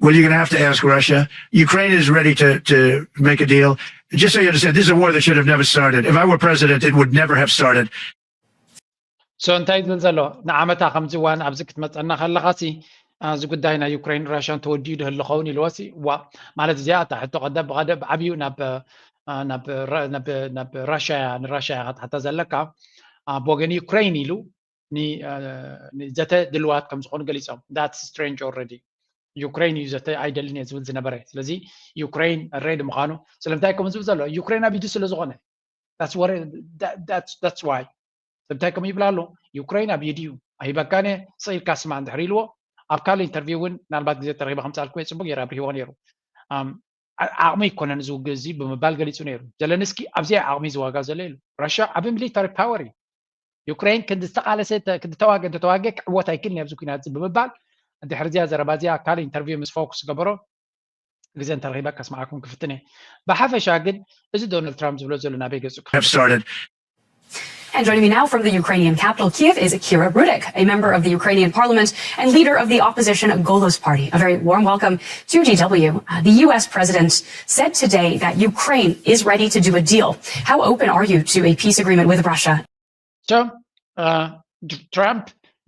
Well, you're going to have to ask Russia. Ukraine is ready to, to make a deal. Just so you understand, this is a war that should have never started. If I were president, it would never have started. So እንታይ ዝብል ዘሎ ንዓመታ ከምዚ እዋን ኣብዚ ክትመፀና ከለኻሲ እዚ ጉዳይ ናይ ዩክሬን ራሽያን ተወዲኡ ድህሉ ኸውን ኢልዎሲ ዋ ማለት እዚኣ እታ ሕቶ ቀደ ብቐደ ብዓብዩ ናብ ናብ ራሽያ ንራሽያ ክትሓታ ዘለካ ብወገን ዩክሬን ኢሉ ዘተ ድልዋት ከም ዝኾኑ ገሊፆም that's strange already ዩክሬን እዩ ዘተ ኣይደልን እየ ዝብል ዝነበረ ስለዚ ዩክሬን ሬድ ምዃኑ ስለምንታይ ከም ዝብል ዘሎ ዩክሬን ኣብ ኢዱ ስለ ዝኾነ that's why ስለምንታይ ከም ይብላ ኣሎ ዩክሬን ኣብ ኢዱ እዩ ኣይበካን እየ ስቕ ኢልካ ስማዕ እንድሕር ኢልዎ ኣብ ካልእ ኢንተርቪው እውን ምናልባት ግዜ ተረኺበ ከምፃልኩ እየ ፅቡቅ ገይረ ኣብሪህዎ ነይሩ ዓቕሚ ኣይኮነን እዚ ውግእ እዚ ብምባል ገሊፁ ነይሩ ዘለንስኪ ኣብዚኣ ዓቕሚ ዝዋጋ ዘሎ ኢሉ ራሽያ ዓብ ሚሊታሪ ፓወር እዩ ዩክሬን ክንዲ ዝተቃለሰ ክንዲ ተዋገ እንተተዋገ ክዕወት ኣይክልን ኣብዚ ኩናት እዚ ብምባል ድሕሪ እዚኣ ዘረባ እዚኣ ካልእ ኢንተርቪው ምስ ፎክስ ገበሮ ግዜ እንተረኺበ ከስምዓኩም ክፍትን እየ ብሓፈሻ ግን እዚ ዶናልድ ትራምፕ ዝብሎ ዘሎ ናበይ ገጹ have started. And joining me now from the Ukrainian capital, Kyiv, is Kira Rudik, a member of the Ukrainian parliament and leader of the opposition Golos Party. A very warm welcome to D W. Uh, the U S president said today that Ukraine is ready to do a deal. How open are you to a peace agreement with Russia? So, uh, Trump,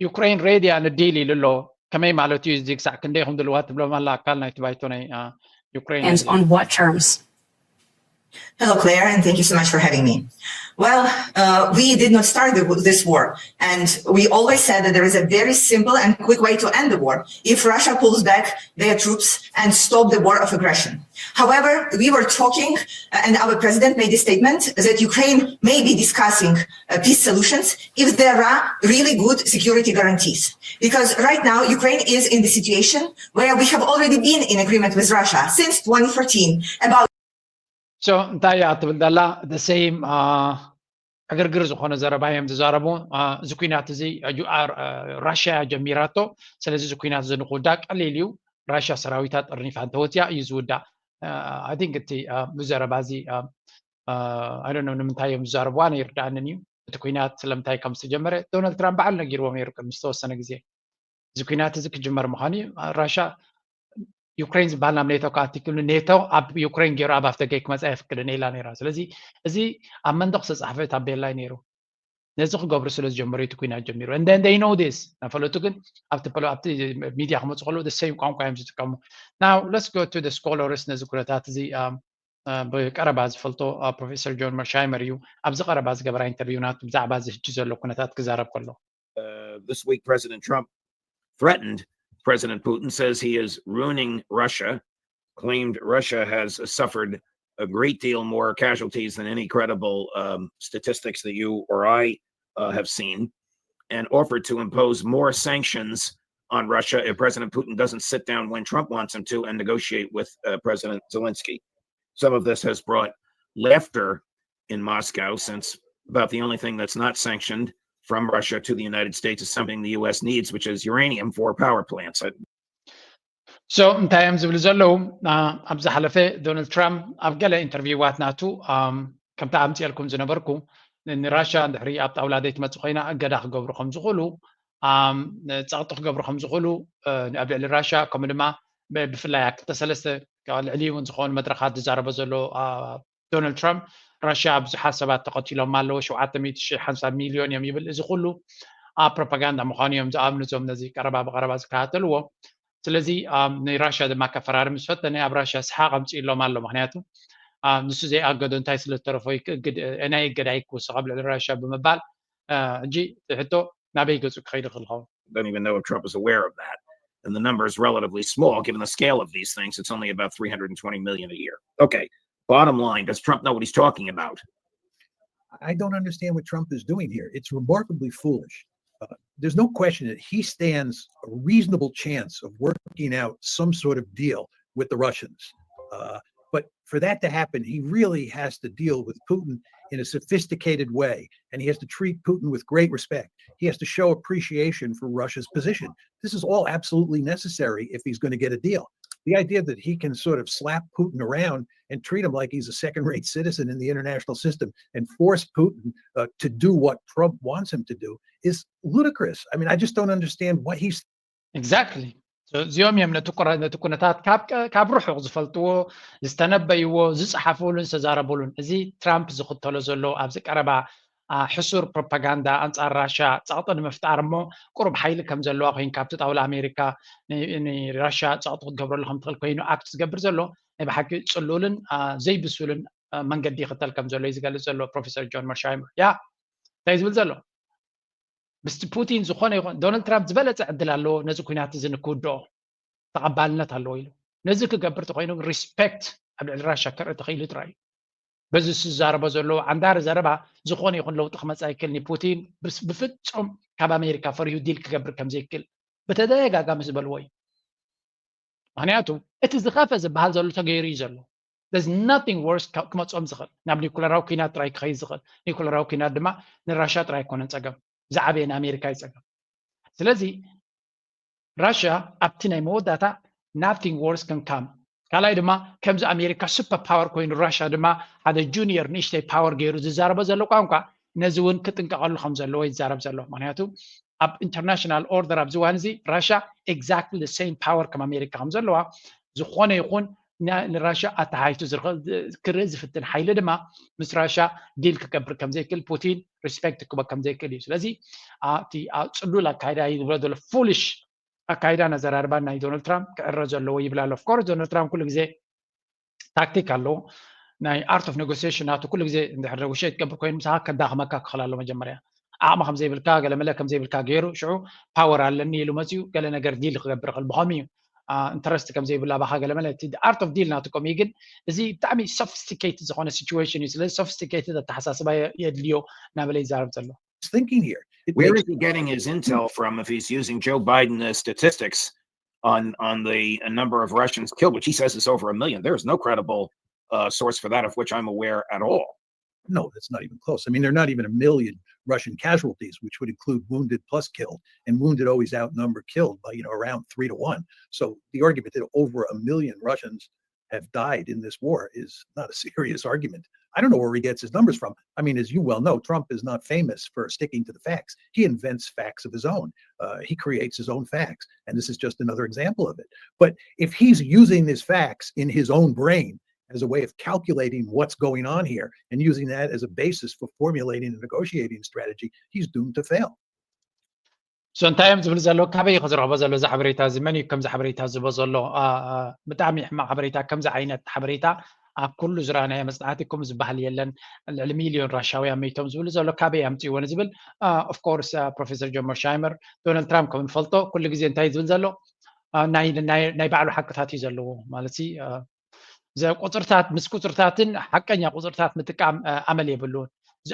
Ukraine ready and deal ኢሉ ኣሎ ከመይ ማለት እዩ እዚ ክሳዕ ክንደይ ኢኹም ድልዋ ትብሎም ኣላ ኣካል ናይቲ ባይቶ ናይ ዩክሬን And on what terms? Hello, Claire, and thank you so much for having me. Well, uh, we did not start the, this war, and we always said that there is a very simple and quick way to end the war if Russia pulls back their troops and stop the war of aggression. However, we were talking, uh, and our president made a statement that Ukraine may be discussing uh, peace solutions if there are really good security guarantees. Because right now, Ukraine is in the situation where we have already been in agreement with Russia since twenty fourteen about So እንታይ እያ ትብል ዘላ the same ዕግርግር ዝኾነ ዘረባ እዮም ዝዛረቡ እዚ ኩናት እዚ ራሽያ ጀሚራቶ ስለዚ እዚ ኩናት እዚ ንክውዳእ ቀሊል እዩ ራሽያ ሰራዊታ ጠርኒፋ እንተወፅያ እዩ ዝውዳእ I think እቲ ብዘረባ እዚ I don't know ንምንታይ እዮም ዝዛረብዋ ኣይርድኣንን እዩ እቲ ኩናት ስለምንታይ ከም ዝተጀመረ ዶናልድ ትራምፕ በዓል ነጊርዎም ነይሩ ቅድሚ ዝተወሰነ ግዜ እዚ ኩናት እዚ ክጅመር ምዃኑ እዩ ራሻ ዩክሬን ዝበሃል ናብ ኔቶ ክኣቲ ክብሉ ኔቶ ኣብ ዩክሬን ገይሩ ኣብ ኣፍደገ ክመፃ የፍቅድን ኢላ ነይራ ስለዚ እዚ ኣብ መንደቕ ዝተፃሕፈ ታቤላ እዩ ነይሩ ነዚ ክገብሩ ስለ ዝጀመሩ እቲ ኩናት ጀሚሩ and then they know this ፈለጡ ግን ኣብቲ ሚድያ ክመፁ ከለዉ the same ቋንቋ እዮም ዝጥቀሙ now let's go to the scholars ነዚ ኩነታት እዚ ብቀረባ ዝፈልጦ ፕሮፌሰር ጆን መርሻይመር እዩ ኣብዚ ቀረባ ዝገበራ ኢንተርቪው ናቱ ብዛዕባ እዚ ሕጂ ዘሎ ኩነታት ክዛረብ ከሎ uh, this week, President Trump threatened President Putin, says he is ruining Russia, claimed Russia has suffered a great deal more casualties than any credible um, statistics that you or I uh, have seen, and offered to impose more sanctions on Russia if President Putin doesn't sit down when Trump wants him to and negotiate with uh, President Zelensky. Some of this has brought laughter in Moscow since about the only thing that's not sanctioned from Russia to the United States is something the U S needs, which is uranium for power plants. So እንታይ እዮም ዝብሉ ዘለዉ ኣብ ዝሓለፈ ዶናልድ ትራምፕ ኣብ ገለ ኢንተርቪዋት ናቱ ከምቲ ኣምፅኤልኩም ዝነበርኩ ንራሽያ እንድሕሪ ኣብ ጣውላ ዘይትመፅእ ኮይና እገዳ ክገብሩ ከም ዝኽእሉ ፀቕጢ ክገብሩ ከም ዝኽእሉ ኣብ ልዕሊ ራሽያ ከምኡ ድማ ብፍላይ ኣብ ክልተ ሰለስተ ልዕሊ እውን ዝኾኑ መድረኻት ዝዛረበ ዘሎ ዶናልድ ትራምፕ ራሽያ ብዙሓት ሰባት ተቐቲሎም ኣለዉ ሸውዓተ ሚእቲ ሓምሳ ሚልዮን እዮም ይብል እዚ ኩሉ ኣብ ፕሮፓጋንዳ ምዃኑ እዮም ዝኣምኑ እዞም ነዚ ቀረባ ብቐረባ ዝከታተልዎ ስለዚ ንራሽያ ድማ ከፈራሪ ምስ ፈተነ ኣብ ራሽያ ሰሓቕ ኣምፅእሎም ኣሎ ምክንያቱ ንሱ ዘይኣገዶ እንታይ ስለ ዝተረፎ ናይ እገዳ ይክውስኽ ኣብ ልዕሊ ራሽያ ብምባል ሕጂ ሕቶ ናበይ ገፁ ክኸይድ ይኽእል ኸውን don't even know if Trump is aware of that. And the number is relatively small given the scale of these things. It's only about three hundred twenty million a year. Okay, bottom line, does Trump know what he's talking about? I don't understand what Trump is doing here. It's remarkably foolish. Uh, there's no question that he stands a reasonable chance of working out some sort of deal with the Russians. Uh, but for that to happen, he really has to deal with Putin in a sophisticated way, and he has to treat Putin with great respect. He has to show appreciation for Russia's position. This is all absolutely necessary if he's going to get a deal. The idea that he can sort of slap Putin around and treat him like he's a second rate citizen in the international system and force Putin uh, to do what Trump wants him to do is ludicrous. I mean, I just don't understand what he's. Exactly. እዚኦም እዮም ነቲ ኩነታት ካብ ርሑቕ ዝፈልጥዎ፣ ዝተነበይዎ፣ ዝፀሓፍሉን ዝተዛረብሉን። እዚ ትራምፕ ዝኽተሎ ዘሎ ኣብዚ ቀረባ ሕሱር ፕሮፓጋንዳ ኣንፃር ራሻ ፀቕጢ ንምፍጣር እሞ ቁሩብ ሓይሊ ከም ዘለዋ ኮይኑ ካብቲ ጣውላ ኣሜሪካ ንራሻ ፀቕጢ ክትገብረሉ ከም ትኽእል ኮይኑ ኣክት ዝገብር ዘሎ ናይ ብሓቂ ፅሉልን ዘይብሱልን መንገዲ ይኽተል ከም ዘሎ እዩ ዝገልፅ ዘሎ ፕሮፌሰር ጆን መርሻይመር። ያ እንታይ ዝብል ዘሎ ምስቲ ፑቲን ዝኾነ ይኹን ዶናልድ ትራምፕ ዝበለፀ ዕድል ኣለዎ ነዚ ኩናት እዚ ንክውድኦ ተቐባልነት ኣለዎ ኢሉ። ነዚ ክገብር ተኮይኑ ሪስፔክት ኣብ ልዕሊ ራሻ ክርኢ ተኽኢሉ ጥራይ እዩ። በዚ ዝዛረቦ ዘለዎ ዓንዳሪ ዘረባ ዝኾነ ይኹን ለውጢ ክመፃ ይክእል ንፑቲን ብፍፁም ካብ ኣሜሪካ ፈሪሁ ዲል ክገብር ከምዘይክእል ብተደጋጋሚ ዝበልዎ እዩ። ምክንያቱ እቲ ዝኸፈ ዝበሃል ዘሎ ተገይሩ እዩ ዘሎ። Nothing worse ክመፅኦም ዝኽእል ናብ ኒኩለራዊ ኩናት ጥራይ ክኸይድ ዝኽእል። ኒኩለራዊ ኩናት ድማ ንራሻ ጥራይ ኣይኮነን ፀገም፣ ዝዓበየ ንኣሜሪካ እዩ ፀገም። ስለዚ ራሽያ ኣብቲ ናይ መወዳእታ nothing worse can come። ካልኣይ ድማ ከምዚ ኣሜሪካ ሱፐር ፓወር ኮይኑ ራሽያ ድማ ሓደ ጁኒየር ንእሽተይ ፓወር ገይሩ ዝዛረቦ ዘሎ ቋንቋ ነዚ እውን ክጥንቀቐሉ ከም ዘለዎ ይዛረብ ዘሎ። ምክንያቱ ኣብ ኢንተርናሽናል ኦርደር ኣብዚ እዋን እዚ ራሽያ exactly the same power ከም ኣሜሪካ ከም ዘለዋ ዝኾነ ይኹን ንራሽያ ኣተሓይቱ ክርኢ ዝፍትን ሓይሊ ድማ ምስ ራሽያ ዲል ክገብር ከምዘይክእል ፑቲን ሪስፔክት ክበ ከምዘይክእል እዩ። ስለዚ እቲ ፅሉል ኣካይዳ እዩ ዝብሎ ዘሎ ፉሊሽ ኣካይዳን ኣዘራርባን ናይ ዶናልድ ትራምፕ ክዕረ ዘለዎ ይብል ኣሎ። ኦፍኮርስ ዶናልድ ትራምፕ ኩሉ ግዜ ታክቲክ ኣለዎ። ናይ ኣርት ኦፍ ኔጎሲሽን ናቱ ኩሉ ግዜ እንድሕር ውሸ ትገብር ኮይኑ ምሳኻ ከዳኽመካ ክኽእል ኣሎ። መጀመርያ ዓቕሚ ከምዘይብልካ ገለመለ ከምዘይብልካ ገይሩ ሽዑ ፓወር ኣለኒ ኢሉ መፅኡ ገለ ነገር ዲል ክገብር ይኽእል ብኸምኡ እዩ። ኢንተረስት ከምዘይብላ ባኻ ገለመለ እቲ ኣርት ኦፍ ዲል ናቱ ከምኡ እዩ። ግን እዚ ብጣዕሚ ሶፊስቲኬትድ ዝኾነ ሲቹዌሽን እዩ። ስለዚ ሶፊስቲኬትድ ኣተሓሳስባ የድልዮ እናበለ ይዛረብ ዘሎ። Thinking here. Where is he getting his intel from if he's using Joe Biden as statistics on on the number of Russians killed, which he says is over a million? There is no credible uh, source for that of which I'm aware at all. No, that's not even close. I mean, there are not even a million Russian casualties, which would include wounded plus killed, and wounded always outnumber killed by, you know, around three to one. So the argument that over a million Russians have died in this war is not a serious argument. I don't know where he gets his numbers from. I mean, as you well know, Trump is not famous for sticking to the facts. He invents facts of his own. Uh, he creates his own facts. And this is just another example of it. But if he's using these facts in his own brain as a way of calculating what's going on here and using that as a basis for formulating a negotiating strategy, he's doomed to fail. So እንታይ እዮም ዝብል ዘለዉ? ካበይ እዩ ከዝረኽቦ ዘሎ እዚ ሓበሬታ እዚ? መን እዩ ከምዚ ሓበሬታ ዝቦ ዘሎ? ብጣዕሚ ሕማቕ ሓበሬታ። ከምዚ ዓይነት ሓበሬታ ኣብ ኩሉ ዝረኣናዮ መፅናዕቲ ከምኡ ዝበሃል የለን። ልዕሊ ሚልዮን ራሻውያን መይቶም ዝብሉ ዘሎ ካበይ ኣምፅእዎ ንዝብል ኦፍኮርስ ፕሮፌሰር ጆን መርሻይመር ዶናልድ ትራምፕ ከም ንፈልጦ ኩሉ ግዜ እንታይ ዝብል ዘሎ ናይ ባዕሉ ሓቅታት እዩ ዘለዎ ማለት ቁፅርታት ምስ ቁፅርታትን ሓቀኛ ቁፅርታት ምጥቃም ኣመል የብሉን።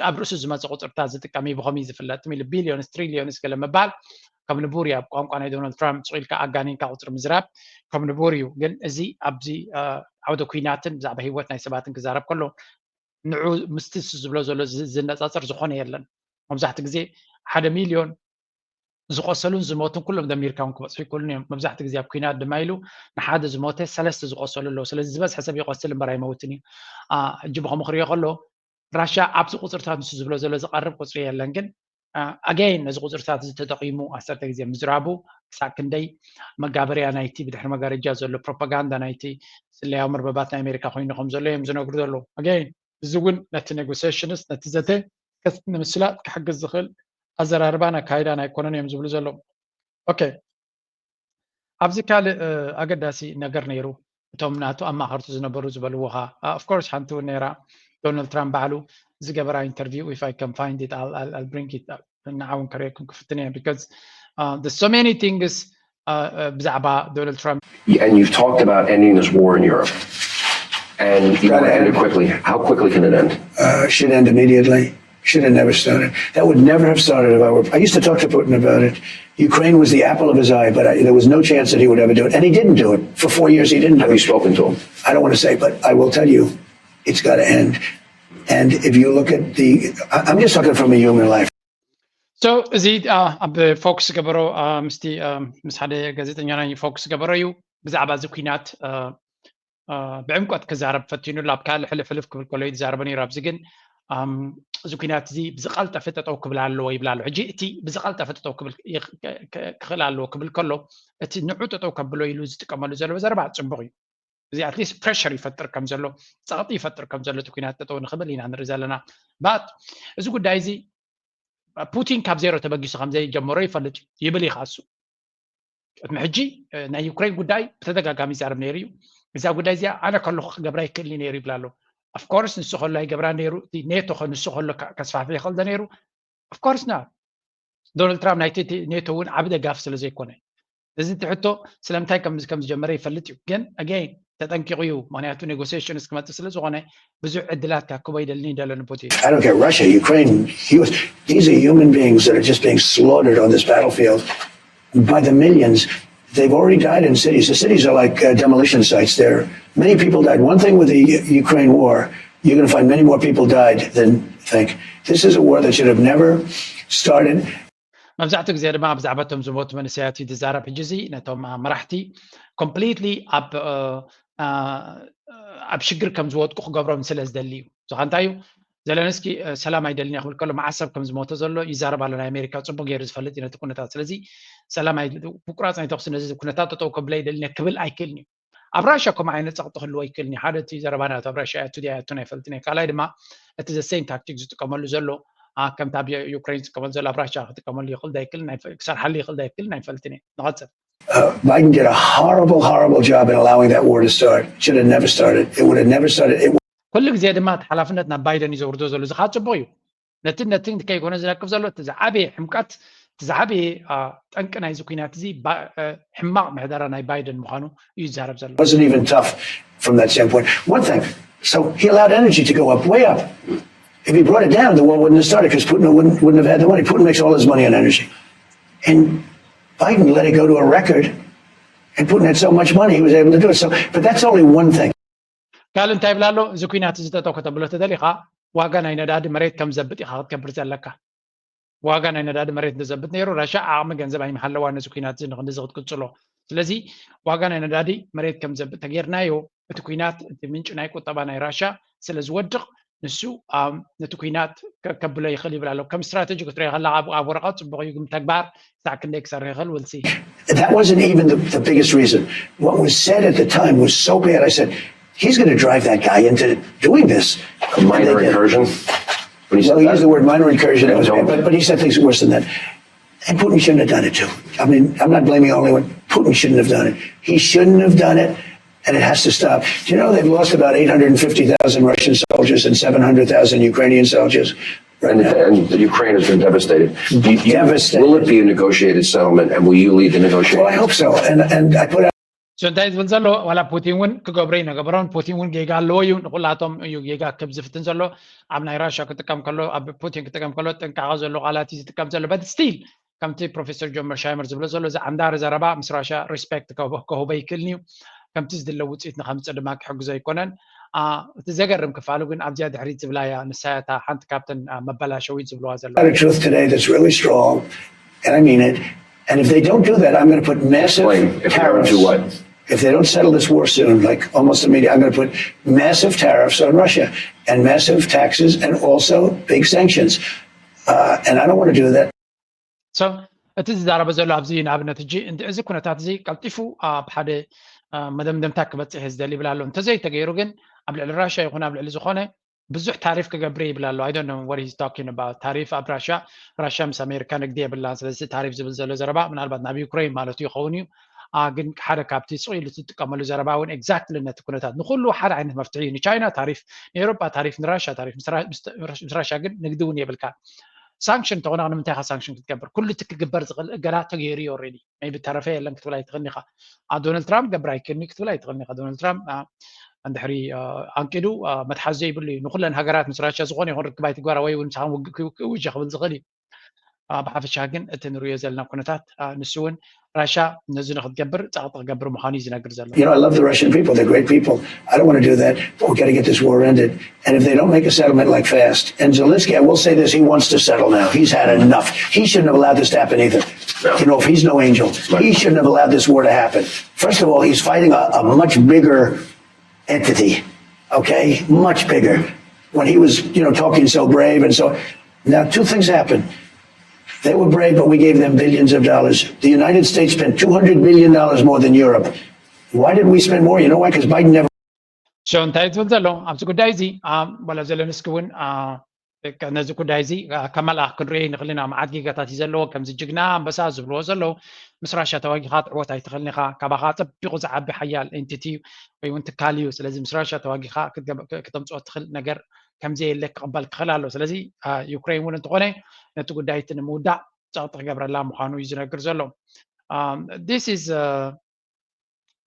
ኣብ ርእሱ ዝመፀ ቁፅርታት ዝጥቀም እዩ ብኸምኡ ዝፍለጥ ኢሉ ቢልዮንስ ትሪልዮንስ ገለ ምባል ከም ንቡር እዩ። ኣብ ቋንቋ ናይ ዶናልድ ትራምፕ ስቕ ኢልካ ኣጋኒንካ ቁፅሪ ምዝራብ ከም ንቡር እዩ። ግን እዚ ኣብዚ ዓውደ ኩናትን ብዛዕባ ሂወት ናይ ሰባትን ክዛረብ ከሎ ንዑ ምስቲ ዝብሎ ዘሎ ዝነፃፀር ዝኾነ የለን። መብዛሕትኡ ግዜ ሓደ ሚልዮን ዝቆሰሉን ዝሞቱን ኩሎም ደሚርካ እውን ክበፅሑ ይክእሉን እዮም። መብዛሕትኡ ግዜ ኣብ ኩናት ድማ ኢሉ ንሓደ ዝሞተ ሰለስተ ዝቆሰሉ ኣለዉ። ስለዚ ዝበዝሐ ሰብ ይቆስል እምበር ኣይመውትን እዩ። ሕጂ ብከምኡ ክሪኦ ከሎ ራሻ ኣብዚ ቁፅርታት ንሱ ዝብሎ ዘሎ ዝቀርብ ቁፅሪ የለን። ግን ኣገይን ነዚ ቁፅርታት እዚ ተጠቂሙ ዓሰርተ ግዜ ምዝራቡ ክሳብ ክንደይ መጋበርያ ናይቲ ብድሕሪ መጋረጃ ዘሎ ፕሮፓጋንዳ ናይቲ ስለያዊ መርበባት ናይ ኣሜሪካ ኮይኑ ከም ዘሎ እዮም ዝነግሩ ዘለዉ። ኣገይን እዚ እውን ነቲ ኔጎሲሽንስ ነቲ ዘተ ንምስላጥ ክሕግዝ ዝኽእል ኣዘራርባን ኣካይዳን ኣይኮነን እዮም ዝብሉ ዘለዉ። ኦኬ፣ ኣብዚ ካልእ ኣገዳሲ ነገር ነይሩ። እቶም ናቱ ኣማኸርቲ ዝነበሩ ዝበልዎ ኸ ኦፍኮርስ ሓንቲ እውን ነይራ። ዶናልድ ትራምፕ ባዕሉ ዝገበራ ኢንተርቪው if I can find it I'll bring it ንዓ እውን ከርእየኩም ክፍትን እየ because there's so many things ብዛዕባ ዶናልድ ትራምፕ And you've talked about ending this war in Europe. And you want to end it quickly. How quickly can it end? Uh, should end immediately. Should have never started. That would never have started if I were. I used to talk to Putin about it. Ukraine was the apple of his eye, but I, there was no chance that he would ever do it. And he didn't do it. For four years, he didn't do Have you it. spoken to him? I don't want to say, but I will tell you, it's got to end. And if you look at the, I- I'm just talking from a human life. So እዚ ኣብ ፎክስ ገበሮ ምስቲ ምስ ሓደ ጋዜጠኛ ናይ ፎክስ ገበሮ እዩ ብዛዕባ እዚ ኩናት ብዕምቆት ክዛረብ ፈቲኑሉ ኣብ ካልእ ሕልፍልፍ ክብል ከሎ ይዛረበ ነይሩ። ኣብዚ ግን እዚ ኩናት እዚ ብዝቀልጠፈ ጠጠው ክብል ኣለዎ ይብል ኣሎ። ሕጂ እቲ ብዝቀልጠፈ ጠጠው ክብል ክኽእል ኣለዎ ክብል ከሎ፣ እቲ ንዑ ጠጠው ከብሎ ኢሉ ዝጥቀመሉ ዘሎ ዘረባ ጽቡቕ እዩ። እዚ ኣትሊስት ፕሬሽር ይፈጥር ከም ዘሎ፣ ጸቕጢ ይፈጥር ከም ዘሎ እቲ ኩናት ጠጠው ንክብል ኢና ንርኢ ዘለና። ባት እዚ ጉዳይ እዚ ፑቲን ካብ ዜሮ ተበጊሱ ከም ዘይጀመሮ ይፈልጥ እዩ ይብል እዩ። ካሱ ቅድሚ ሕጂ ናይ ዩክሬን ጉዳይ ብተደጋጋሚ ይዛረብ ነይሩ እዩ። እዛ ጉዳይ እዚኣ ኣነ ከለኹ ክገብራ ይክእል ነይሩ ይብል ኣሎ። ኣፍኮርስ ንሱ ከሎ ኣይገብራ ነይሩ፣ እቲ ኔቶ ንሱ ከሎ ከስፋሕፍ ይኽእል ነይሩ። ኣፍኮርስ ና ዶናልድ ትራምፕ ናይቲ ኔቶ እውን ዓብ ደጋፊ ስለ ዘይኮነ፣ እዚ ትሕቶ ስለምንታይ ከም ዝጀመረ ይፈልጥ እዩ። ግን ኣገይን ተጠንቂቑ እዩ። ምክንያቱ ኔጎሲሽንስ ክመፅእ ስለ ዝኾነ ብዙሕ ዕድላት ክህቦ ኣይደልን እዩ ደሎ ንፑቲን። I don't care, Russia, Ukraine, U S, these are human beings that are just being slaughtered on this battlefield by the millions. They've already died in cities. The cities are like uh, demolition sites. There, many people died. One thing with the Ukraine war, you're going to find many more people died than think. This is a war that should have never started. መብዛሕትኡ ግዜ ድማ ብዛዕባ እቶም ዝሞቱ መንእሰያት እዩ ዝዛረብ። ሕጂ እዚ ነቶም መራሕቲ ኮምፕሊትሊ ኣብ ኣብ ሽግር ከም ዝወድቁ ክገብሮም ስለ ዝደሊ እዩ። ዝኻ እንታይ እዩ? ዘለንስኪ ሰላም ኣይደልን ክብል ከሎ መዓስ ሰብ ከም ዝሞተ ዘሎ ይዛረብ ኣሎ። ናይ ኣሜሪካ ጽቡቅ ገይሩ ዝፈልጥ እዩ ነቲ ኩነታት። ስለዚ ሰላም ምቁራጽ ናይ ተኩሲ ነዚ ኩነታት ጠጠው ከብለ ኣይደልን ክብል ኣይክእልን እዩ። ኣብ ራሽያ ከምኡ ዓይነት ጸቕጢ ክህልዎ ኣይክእልን እዩ። ሓደ እቲ ዘረባ ናቱ ኣብ ራሽያ እያ፣ እቱ ድያ እያ፣ እቱን ኣይፈልጥን እየ። ካልኣይ ድማ እቲ ዘ ሴም ታክቲክ ዝጥቀመሉ ዘሎ ከምቲ ኣብ ዩክሬን ዝጥቀመሉ ዘሎ ኣብ ራሽያ ክጥቀመሉ ይኽእል ዳይክልን ክሰርሓሉ ይኽእል ዳይክልን ኣይፈልጥን እየ። ንቐጽል። Biden did a horrible, horrible job in allowing that war to start. It should have never started. It would have never started. It ኩሉ ግዜ ድማ እቲ ሓላፍነት ናብ ባይደን እዩ ዘውርዶ ዘሎ። እዚ ከዓ ጽቡቕ እዩ። ነትን ነትን ከይኮነ ዝነቅፍ ዘሎ እቲ ዝዓበየ ሕምቀት፣ እቲ ዝዓበየ ጠንቂ ናይዚ ኩናት እዚ ሕማቕ ምሕደራ ናይ ባይደን ምዃኑ እዩ ዝዛረብ ዘሎ። Wasn't even tough from that standpoint. One thing, so he allowed energy to go up, way up. If he brought it down, the war wouldn't have started because Putin wouldn't, wouldn't have had the money. Putin makes all his money on energy. And Biden let it go to a record, and Putin had so much money he was able to do it. So, but that's only one thing. ካልእ እንታይ ይብል ኣሎ? እዚ ኩናት እዚ ጠጠው ከተብሎ ተደሊኻ ዋጋ ናይ ነዳዲ መሬት ከም ዘብጥ ኢኻ ክትገብር ዘለካ። ዋጋ ናይ ነዳዲ መሬት እንተዘብጥ ነይሩ ራሻ ዓቕሚ ገንዘብ ኣይምሃለዋ ነዚ ኩናት እዚ ንክንድዚ ክትቅጽሎ። ስለዚ ዋጋ ናይ ነዳዲ መሬት ከም ዘብጥ ተጌርናዮ እቲ ኩናት እቲ ምንጪ ናይ ቁጠባ ናይ ራሻ ስለ ዝወድቕ ንሱ ነቲ ኩናት ከብሎ ይኽእል ይብል ኣሎ። ከም ስትራተጂ ክትሪኦ ከለካ ኣብ ወረቐት ጽቡቕ እዩ፣ ግን ተግባር ክሳዕ ክንደይ ክሰርሕ ይኽእል ውልሲ። That wasn't even the, the biggest reason. What was said at the time was so bad. I said, he's going to drive that guy into doing this. A minor incursion? Well, he used the word minor incursion, but, but he said things worse than that. And Putin shouldn't have done it too. I mean, I'm not blaming only one. Putin shouldn't have done it. He shouldn't have done it. And it has to stop. Do you know they've lost about eight hundred fifty thousand Russian soldiers and seven hundred thousand Ukrainian soldiers? And, and Ukraine has been devastated. You, you, Devastated. Will it be a negotiated settlement, and will you lead the negotiation? Well, I hope so. And and I put out. So እንታይ ዝብል ዘሎ ዋላ ፑቲን እውን ክገብሮ ይነገበሮን ፑቲን እውን ጌጋ ኣለዎ እዩ። ንኩላቶም እዩ ጌጋ ክብ ዝፍትን ዘሎ። ኣብ ናይ ራሽያ ክጥቀም ከሎ ኣብ ፑቲን ክጥቀም ከሎ ጥንቃቐ ዘሎ ቃላት እዩ ዝጥቀም ዘሎ። But still ከምቲ ፕሮፌሰር ጆን መርሻይመር ዝብሎ ዘሎ እዚ ዓንዳሪ ዘረባ ምስ ራሽያ ሪስፔክት ከህቦ ይክእልን እዩ። ከምቲ ዝድለ ውፅኢት ንከምፅእ ድማ ክሕግዞ ኣይኮነን። እቲ ዘገርም ክፋሉ ግን ኣብዚኣ ድሕሪት ዝብላያ ንሳያታ ሓንቲ ካብተን መበላሸዊት ዝብለዋ ዘለዉ። Truth today that's really strong, and I mean it. And if they don't do that, I'm going to put massive Explain, if they don't tariffs. Do what? If they don't settle this war soon, like almost immediately, I'm going to put massive tariffs on Russia and massive taxes and also big sanctions. Uh, and I don't want to do that. So እቲ ዝዛረበ ዘሎ ኣብዚ ንኣብነት ሕጂ እዚ ኩነታት እዚ ቀልጢፉ ኣብ ሓደ መደምደምታ ክበፅሕ ዝደሊ ይብል ኣሎ። እንተዘይተገይሩ ግን ኣብ ልዕሊ ራሽያ ይኹን ኣብ ልዕሊ ዝኾነ ብዙሕ ታሪፍ ክገብር ይብል ኣሎ። I don't know what he's talking about. ታሪፍ ኣብ ራሽያ፣ ራሽያ ምስ ኣሜሪካ ንግዲ የብላን። ስለዚ ታሪፍ ዝብል ዘሎ ዘረባ ምናልባት ናብ ዩክሬን ማለት ይኸውን እዩ። ግን ሓደ ካብቲ ስቕ ኢሉ ትጥቀመሉ ዘረባ እውን ኤግዛክትሊ ነቲ ኩነታት ንኩሉ ሓደ ዓይነት መፍትሒ እዩ። ንቻይና ታሪፍ፣ ንኤሮጳ ታሪፍ፣ ንራሽያ ታሪፍ። ምስ ራሽያ ግን ንግዲ እውን የብልካ። ሳንክሽን እንተኾነ ንምንታይ ኢኻ ሳንክሽን ክትገብር? ኩሉ እቲ ክግበር ዝኽእል እገዳ ተገይሩ እዩ ኦልሬዲ። ሜይ ቢ ተረፈ የለን ክትብል ኣይትኽእልን ኢኻ። ዶናልድ ትራምፕ ገብር ኣይክእልን እዩ ክትብል ኣይትኽእልን ኢኻ። ዶናልድ ትራምፕ እንድሕሪ ኣንቂዱ መትሓዚ ዘይብሉ እዩ። ንኩለን ሃገራት ምስ ራሽያ ዝኾነ ይኹን ርክብ ኣይትግበራ ወይ እውን ንስኻ ውግእ ክውጀ ክብል ዝኽእል እዩ። ብሓፈሻ ግን እቲ ንሪኦ ዘለና ኩነታት ንሱ እውን ራሽያ ነዚ ንክትገብር ጸቕጢ ክገብር ምዃኑ እዩ ዝነግር ዘሎ። You know, I love the Russian people. They're great people. I don't want to do that. But we've got to get this war ended. And if they don't make a settlement like fast, and Zelensky, I will say this, he wants to settle now. He's had enough. He shouldn't have allowed this to happen either. You know, if he's no angel, he shouldn't have allowed this war to happen. First of all, he's fighting a, a much bigger entity, okay? Much bigger. when he was, you know, talking so brave and so. Now, two things happened. They were brave, but we gave them billions of dollars. The United States spent two hundred billion dollars more than Europe. Why did we spend more? You know why? Because Biden never. ሶ እንታይ ትብል ዘሎ ኣብዚ ጉዳይ እዚ? ዋላ ዘለንስኪ እውን ነዚ ጉዳይ እዚ ከመልኣ ክንሪኦ ንኽእል ኢና። መዓት ጌጋታት እዩ ዘለዎ። ከምዚ ጅግና ኣንበሳ ዝብልዎ ዘለዉ፣ ምስ ራሻ ተዋጊኻ ትዕወት ኣይትኽእልን ኢኻ። ካባኻ ጸቢቑ ዝዓቢ ሓያል ኤንቲቲ ወይ እውን ትካል እዩ። ስለዚ ምስ ራሻ ተዋጊኻ ክተምፅኦ ትኽእል ነገር ከምዘየለ ክቕበል ክኽእል ኣሎ። ስለዚ ዩክሬን እውን እንተኾነ ነቲ ጉዳይ እቲ ንምውዳእ ጸቕጢ ክገብረላ ምዃኑ እዩ ዝነግር ዘሎ። This is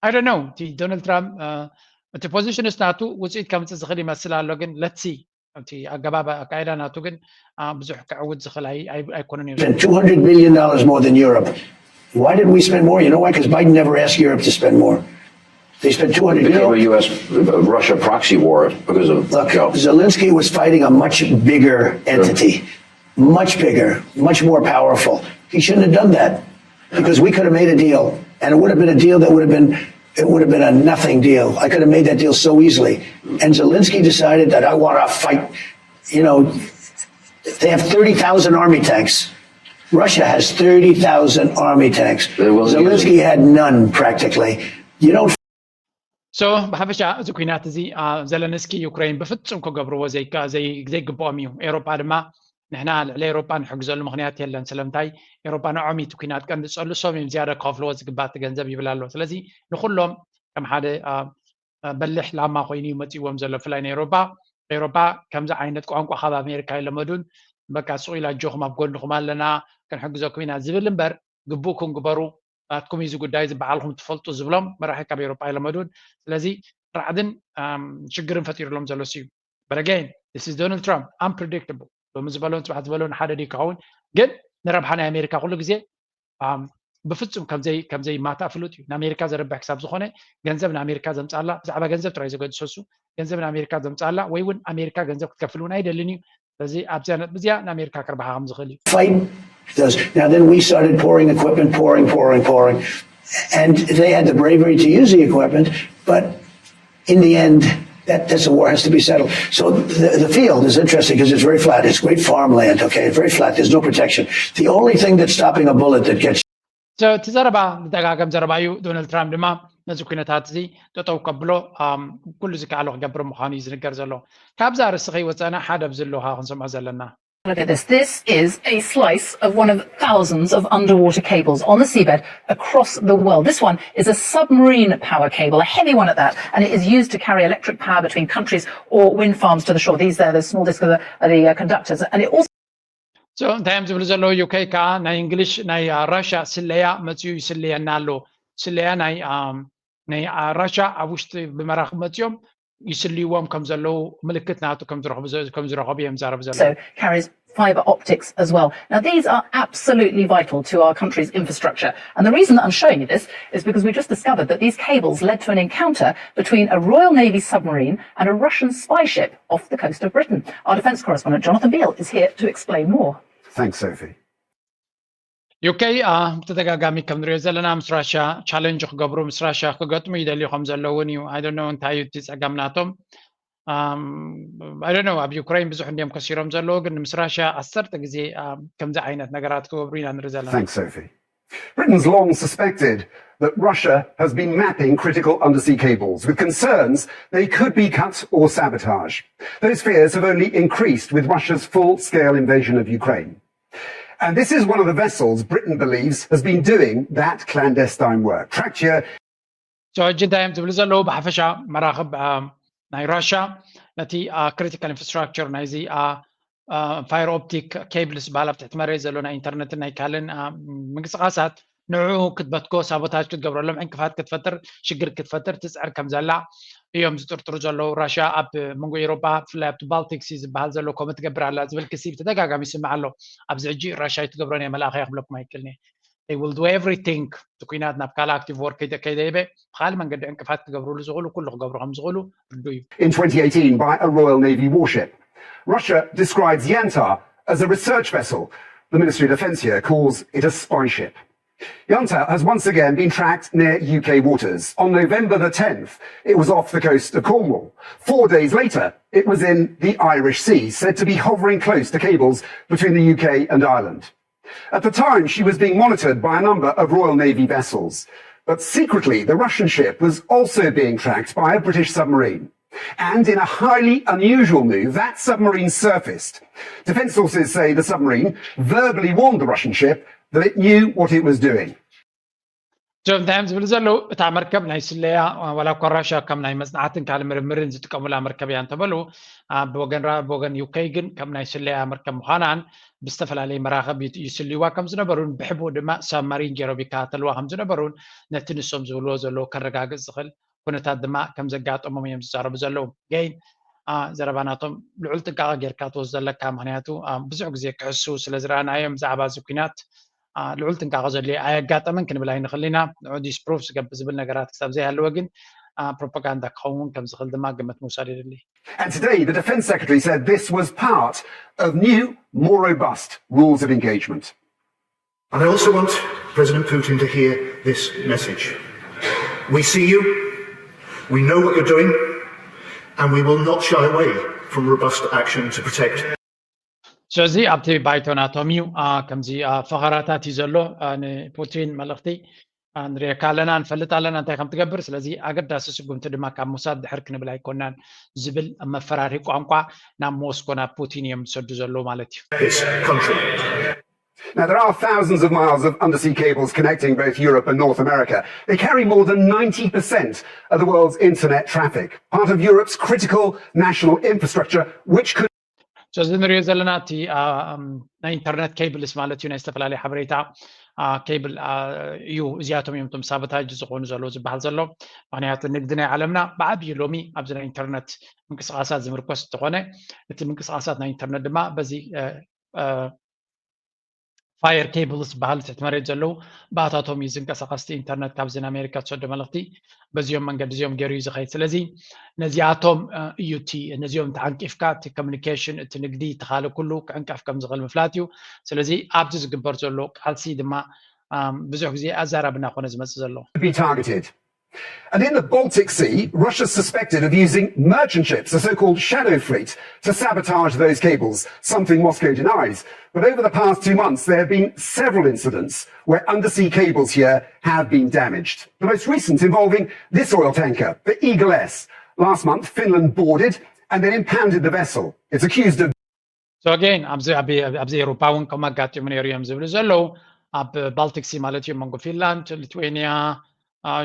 I don't know። እቲ ዶናልድ ትራምፕ እቲ ፖዚሽንስ ናቱ ውፅኢት ከምፅእ ዝኽእል ይመስል ኣሎ። ግን let's see። እቲ ኣገባብ ኣካይዳ ናቱ ግን ብዙሕ ክዕውት ዝኽእል ኣይኮነን እዩ። Spent two hundred billion dollars more than Europe. Why did we spend more? You know why? Because Biden never asked Europe to spend more. They spent two hundred. You Became know, a U S Russia proxy war because of look, Joe. Zelensky was fighting a much bigger entity, much bigger, much more powerful. He shouldn't have done that because we could have made a deal, and it would have been a deal that would have been it would have been a nothing deal. I could have made that deal so easily. And Zelensky decided that I want to fight. You know, they have thirty thousand army tanks. Russia has thirty thousand army tanks. They will use Zelensky had none practically. You don't ሶ ብሓፈሻ እዚ ኩናት እዚ ዘለንስኪ ዩክሬን ብፍጹም ክገብርዎ ዘይግብኦም እዩ። ኤሮጳ ድማ ንሕና ልዕሊ ኤሮጳ ንሕግዘሉ ምክንያት የለን። ስለምንታይ? ኤሮጳ ንዖም እቲ ኩናት ቀንዲ ጸሉ ሶም እዮም ዝያዳ ክኸፍልዎ ዝግባእ እቲ ገንዘብ ይብል ኣሎ። ስለዚ ንኩሎም ከም ሓደ በልሕ ላማ ኮይኑ እዩ መጺዎም ዘሎ። ብፍላይ ንኤሮጳ ኤሮጳ ከምዚ ዓይነት ቋንቋ ካብ ኣሜሪካ ይለመዱን በቃ ስቕ ኢላ ኣጆኹም ኣብ ጎንኹም ኣለና ክንሕግዘኩም ኢና ዝብል እምበር ግቡእኩም ግበሩ ናትኩም እዩ እዚ ጉዳይ እዚ ባዕልኹም ትፈልጡ ዝብሎም መራሒ ካብ ኤሮጳ ኣይለመዱን። ስለዚ ራዕድን ሽግርን ፈጢሩሎም ዘሎ እዩ። But again, this is Donald Trump, unpredictable። ሎሚ ዝበሎን ፅባሕ ዝበሎን ሓደ ድዩ ክኸውን? ግን ንረብሓ ናይ ኣሜሪካ ኩሉ ግዜ ብፍፁም ከምዘይ ከምዘይ ማታ ፍሉጥ እዩ። ንኣሜሪካ ዘረብሕ ክሳብ ዝኾነ ገንዘብ ንኣሜሪካ ዘምፃላ ብዛዕባ ገንዘብ ጥራይ ዘገድሰሱ ገንዘብ ንኣሜሪካ ዘምፃላ ወይ እውን ኣሜሪካ ገንዘብ ክትከፍል እውን ኣይደልን እዩ። ስለዚ ኣብዚያ ነጥቢ እዚኣ ንኣሜሪካ ክርብሓ ከም ዝኽእል እዩ። Fight does. Now then we started pouring equipment, pouring, pouring, pouring, and they had the bravery to use the equipment, but in the end, that, that's the war has to be settled. So the, the field is interesting because it's very flat. It's great farmland, okay? It's very flat. There's no protection. The only thing that's stopping a bullet that gets እቲ ዘረባ ዝደጋገም ዘረባ እዩ። ዶናልድ ትራምፕ ድማ ነዚ ኩነታት እዚ ጠጠው ከብሎ ኩሉ ዝከኣሎ ክገብር ምዃኑ እዩ ዝንገር ዘሎ። ካብዛ ርእሲ ከይወፀና ሓደ ኣብዚ ኣለኻ ክንሰምዖ ዘለና። Look at this. This is a slice of one of thousands of underwater cables on the seabed across the world. This one is a submarine power cable, a heavy one at that, and it is used to carry electric power between countries or wind farms to the shore. These there, the small disc, are the, are the uh, conductors, and it also እንታይ እዮም ዝብሉ ዘለዉ? ዩኬ ከዓ ናይ እንግሊሽ ናይ ራሽያ ስለያ መፅኡ ይስለየና ኣሎ። ስለያ ናይ ናይ ራሽያ ኣብ ውሽጢ ብመራኽብ መፅኦም ይስልይዎም ከም ዘለዉ ምልክት ናቱ ከም ዝረኸቡ እዮም ዛረቡ ዘለዉ። Carries fiber optics as well. Now, these are absolutely vital to our country's infrastructure. And the reason that I'm showing you this is because we just discovered that these cables led to an encounter between a Royal Navy submarine and a Russian spy ship off the coast of Britain. Our defence correspondent, Jonathan Beale, is here to explain more. Thanks, Sophie. ዩኬ ብተደጋጋሚ ከም ንሪኦ ዘለና ምስ ራሽያ ቻለንጅ ክገብሩ ምስ ራሽያ ክገጥሙ ይደልዩ ከም ዘለውን እዩ። ኣይደኖ እንታይ እዩ እቲ ፀገም ናቶም። ኣይደኖ ኣብ ዩክሬን ብዙሕ እንዲዮም ከሲሮም ዘለዉ፣ ግን ምስ ራሽያ ዓሰርተ ግዜ ከምዚ ዓይነት ነገራት ክገብሩ ኢና ንርኢ ዘለና። Thanks, Sophie. Britain's long suspected that Russia has been mapping critical undersea cables with concerns they could be cut or sabotaged. Those fears have only increased with Russia's full scale invasion of Ukraine. And this is one of the vessels Britain believes has been doing that clandestine work. Tracked here. ሕጂ እንታይ እዮም ዝብሉ ዘለዉ? ብሓፈሻ መራኽብ ናይ ራሽያ ነቲ ክሪቲካል ኢንፍራስትራክቸር ናይዚ ፋይር ኦፕቲክ ኬብልስ ዝበሃል ኣብ ትሕቲ መሬት ዘሎ ናይ ኢንተርነትን ናይ ካልእን ምንቅስቃሳት ንዕኡ ክትበትኮ ሳቦታጅ ክትገብረሎም ዕንቅፋት ክትፈጥር ሽግር ክትፈጥር ትፅዕር ከም ዘላ እዮም ዝጥርጥሩ ዘለዉ። ራሽያ ኣብ መንጎ ኤሮጳ ብፍላይ ኣብቲ ባልቲክ ሲ ዝበሃል ዘሎ ከምኡ ትገብር ኣላ ዝብል ክሲ ብተደጋጋሚ ይስማዕ ኣሎ። ኣብዚ ሕጂ ራሽያ ኣይትገብሮን እያ መልኣኸያ ክብለኩም ኣይክእልን እየ። They will do everything እቲ ኩናት ናብ ካልእ ኣክቲቭ ዎር ከይደይበ ብካልእ መንገዲ ዕንቅፋት ክገብርሉ ዝኽእሉ ኩሉ ክገብሩ ከም ዝኽእሉ ርዱእ እዩ። In twenty eighteen by a Royal Navy warship. Russia describes Yantar as a research vessel. The Ministry of Defense here calls it a spy ship. Yonta has once again been tracked near U K waters. On November the tenth, it was off the coast of Cornwall. Four days later, it was in the Irish Sea, said to be hovering close to cables between the U K and Ireland. At the time, she was being monitored by a number of Royal Navy vessels. But secretly, the Russian ship was also being tracked by a British submarine. And in a highly unusual move, that submarine surfaced. Defense sources say the submarine verbally warned the Russian ship that it knew what it was doing. ጆን እንታይ እዮም ዝብሉ ዘለዉ? እታ መርከብ ናይ ስለያ፣ ዋላ እኳ ራሽያ ከም ናይ መጽናዕትን ካልእ ምርምርን ዝጥቀሙላ መርከብ እያ እንተበሉ፣ ብወገን ዩከይ ግን ከም ናይ ስለያ መርከብ ምዃናን ብዝተፈላለየ መራኸብ ይስልይዋ ከም ዝነበሩን ብሕቡእ ድማ ሳብማሪን ገይሮም ይከታተልዋ ከም ዝነበሩን ነቲ ንሶም ዝብልዎ ዘለዉ ከረጋግጽ ዝኽእል ኩነታት ድማ ከም ዘጋጠሞም እዮም ዝዛረቡ ዘለዉ። ገይን ዘረባ ናቶም ልዑል ጥንቃቐ ጌርካ ትወስዶ ኣለካ። ምኽንያቱ ብዙሕ ግዜ ክሕሱ ስለ ዝረኣናዮም ብዛዕባ እዚ ኩናት ልዑል ጥንቃቐ ዘድልዮ ኣየጋጠመን ክንብል ኣይንኽእል ኢና። ንዑ ዲስፕሩፍ ዝገብር ዝብል ነገራት ክሳብ ዘይሃለወ ግን ፕሮፓጋንዳ ክኸውን ከም ዝኽእል ድማ ግምት ምውሳድ የድሊ። And today, the Defence Secretary said this was part of new, more robust rules of engagement. And I also want President Putin to hear this message. We see you, we know what you're doing, and we will not shy away from robust action to protect. ስለዚ ኣብቲ ባይቶ ናቶም እዩ ከምዚ ፈኸራታት እዩ ዘሎ። ንፑቲን መልእኽቲ ንሪእካ ኣለና፣ ንፈልጥ ኣለና እንታይ ከም ትገብር። ስለዚ ኣገዳሲ ስጉምቲ ድማ ካብ ሞሳድ ድሕር ክንብል ኣይኮናን ዝብል መፈራርሂ ቋንቋ ናብ ሞስኮ ናብ ፑቲን እዮም ዝሰዱ ዘለዉ ማለት እዩ። Now, there are thousands of miles of undersea cables connecting both Europe and North America. They carry more than ninety percent of the world's internet traffic, part of Europe's critical national infrastructure, which could እዚ ንሪኦ ዘለና እቲ ናይ ኢንተርነት ኬብልስ ማለት እዩ። ናይ ዝተፈላለዩ ሓበሬታ ኬብል እዩ። እዚኣቶም እዮም ቶም ሳቦታጅ ዝኾኑ ዘለዉ ዝበሃል ዘሎ። ምክንያቱ ንግዲ ናይ ዓለምና ብዓብዩ ሎሚ ኣብዚ ናይ ኢንተርነት ምንቅስቃሳት ዝምርኮስ እንተኾነ፣ እቲ ምንቅስቃሳት ናይ ኢንተርነት ድማ በዚ ፋየር ኬብልስ ዝበሃል ትሕቲ መሬት ዘለዉ ባእታቶም እዩ ዝንቀሳቐስ። ኢንተርነት ካብዚ ንኣሜሪካ ትሰዶ መልእኽቲ በዚኦም መንገዲ እዚኦም ገይሩ እዩ ዝኸይድ። ስለዚ ነዚኣቶም እዩ እቲ ነዚኦም ተዓንቂፍካ እቲ ኮሚኒኬሽን እቲ ንግዲ ተኻለ ኩሉ ክዕንቀፍ ከም ዝኽእል ምፍላጥ እዩ። ስለዚ ኣብዚ ዝግበር ዘሎ ቃልሲ ድማ ብዙሕ ግዜ ኣዛራቢ እናኾነ ዝመፅእ ዘሎ። Be targeted. And in the Baltic Sea, Russia's suspected of using merchant ships, a so-called shadow fleet, to sabotage those cables, something Moscow denies. But over the past two months, there have been several incidents where undersea cables here have been damaged. The most recent involving this oil tanker, the Eagle S. Last month, Finland boarded and then impounded the vessel. It's accused of So again ኣብዚ ኣብዚ ኤሮፓ እውን ከም ኣጋጢሙ ነይሩ እዮም ዝብሉ ዘለዉ። ኣብ ባልቲክ ሲ ማለት እዩ መንጎ ፊንላንድ፣ ሊትዌንያ፣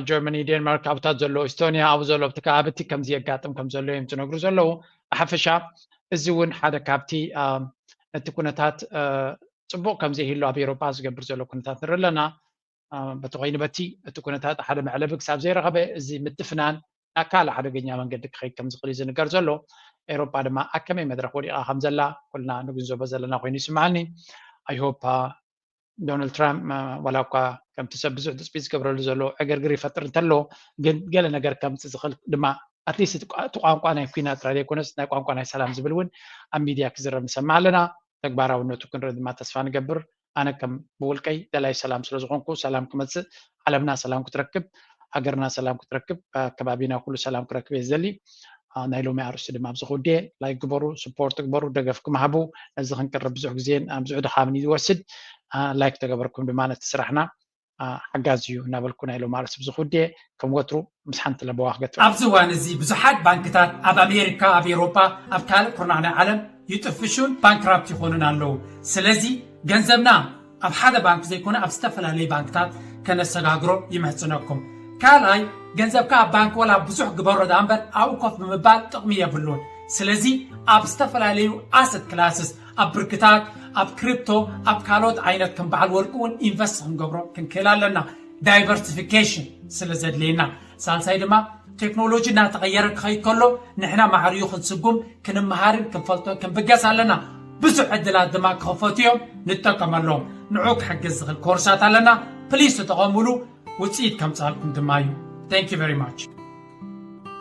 ጀርመኒ፣ ዴንማርክ ኣብታት ዘሎ፣ ኤስቶንያ ኣብኡ ዘሎ ኣብቲ ከባቢ እቲ ከምዚ የጋጥም ከም ዘሎ እዮም ዝነግሩ ዘለዉ። ብሓፈሻ እዚ እውን ሓደ ካብቲ እቲ ኩነታት ፅቡቕ ከም ዘይህሉ ኣብ ኤሮፓ ዝገብር ዘሎ ኩነታት ንርኢ ኣለና። በቲ ኮይኑ በቲ እቲ ኩነታት ሓደ መዕለቢ ክሳብ ዘይረኸበ እዚ ምትፍናን ናብ ካልእ ሓደገኛ መንገዲ ክኸይድ ከም ዝኽእል እዩ ዝንገር ዘሎ። ኤሮፓ ድማ ኣብ ከመይ መድረኽ ወዲቓ ከም ዘላ ኩልና ንግንዘቦ ዘለና ኮይኑ ይስምዓኒ። I hope ዶናልድ ትራምፕ ዋላ እኳ ከምቲ ሰብ ብዙሕ ትፅቢት ዝገብረሉ ዘሎ ዕግርግር ይፈጥር እንተሎ ግን ገለ ነገር ከምፅእ ዝኽእል ድማ ኣትሊስት እቲ ቋንቋ ናይ ኩናት ጥራይ ዘይኮነስ ናይ ቋንቋ ናይ ሰላም ዝብል እውን ኣብ ሚድያ ክዝረብ ንሰምዕ ኣለና። ተግባራውነቱ ክንርኢ ድማ ተስፋ ንገብር። ኣነ ከም ብውልቀይ ደላይ ሰላም ስለ ዝኾንኩ ሰላም ክመፅእ፣ ዓለምና ሰላም ክትረክብ፣ ሃገርና ሰላም ክትረክብ፣ ከባቢና ኩሉ ሰላም ክረክብ እየ ዝደሊ። ናይ ሎሚ ኣርእስቲ ድማ ኣብዚ ክውድየ። ላይክ ግበሩ፣ ስፖርት ግበሩ፣ ደገፍኩም ሃቡ። ነዚ ክንቅርብ ብዙሕ ግዜን ብዙሕ ድኻምን እዩ ዝወስድ። ላይክ ተገበርኩም ድማ ነቲ ስራሕና ሓጋዚ እዩ እናበልኩ ናይ ሎም ኣርእስቲ ብዙ ክውድየ። ከም ወትሩ ምስ ሓንቲ ለበዋ ክገጥም። ኣብዚ እዋን እዚ ብዙሓት ባንክታት ኣብ ኣሜሪካ፣ ኣብ ኤውሮጳ፣ ኣብ ካልእ ኩርናዕ ናይ ዓለም ይጥፍሹን ባንክራፕት ይኾኑን ኣለዉ። ስለዚ ገንዘብና ኣብ ሓደ ባንክ ዘይኮነ ኣብ ዝተፈላለዩ ባንክታት ከነሰጋግሮ ይምሕጽነኩም። ካልኣይ ገንዘብካ ኣብ ባንክ ወላ ብዙሕ ግበሮ ደኣ እምበር ኣብኡ ኮፍ ብምባል ጥቕሚ የብሉን። ስለዚ ኣብ ዝተፈላለዩ ኣሰት ክላስስ ኣብ ብርክታት ኣብ ክሪፕቶ ኣብ ካልኦት ዓይነት ከም በዓል ወርቂ እውን ኢንቨስት ክንገብሮ ክንክእል ኣለና። ዳይቨርሲፊኬሽን ስለ ዘድልየና። ሳልሳይ ድማ ቴክኖሎጂ እናተቐየረ ክኸይድ ከሎ ንሕና ማዕሪኡ ክንስጉም ክንመሃርን ክንፈልጦን ክንብገስ ኣለና። ብዙሕ ዕድላት ድማ ክኸፈቱ እዮም፣ ንጠቀመሎም። ንዑ ክሕግዝ ዝኽእል ኮርሳት ኣለና። ፕሊስ ተጠቐሙሉ፣ ውፅኢት ከምፅኣልኩም ድማ እዩ። Thank you very much።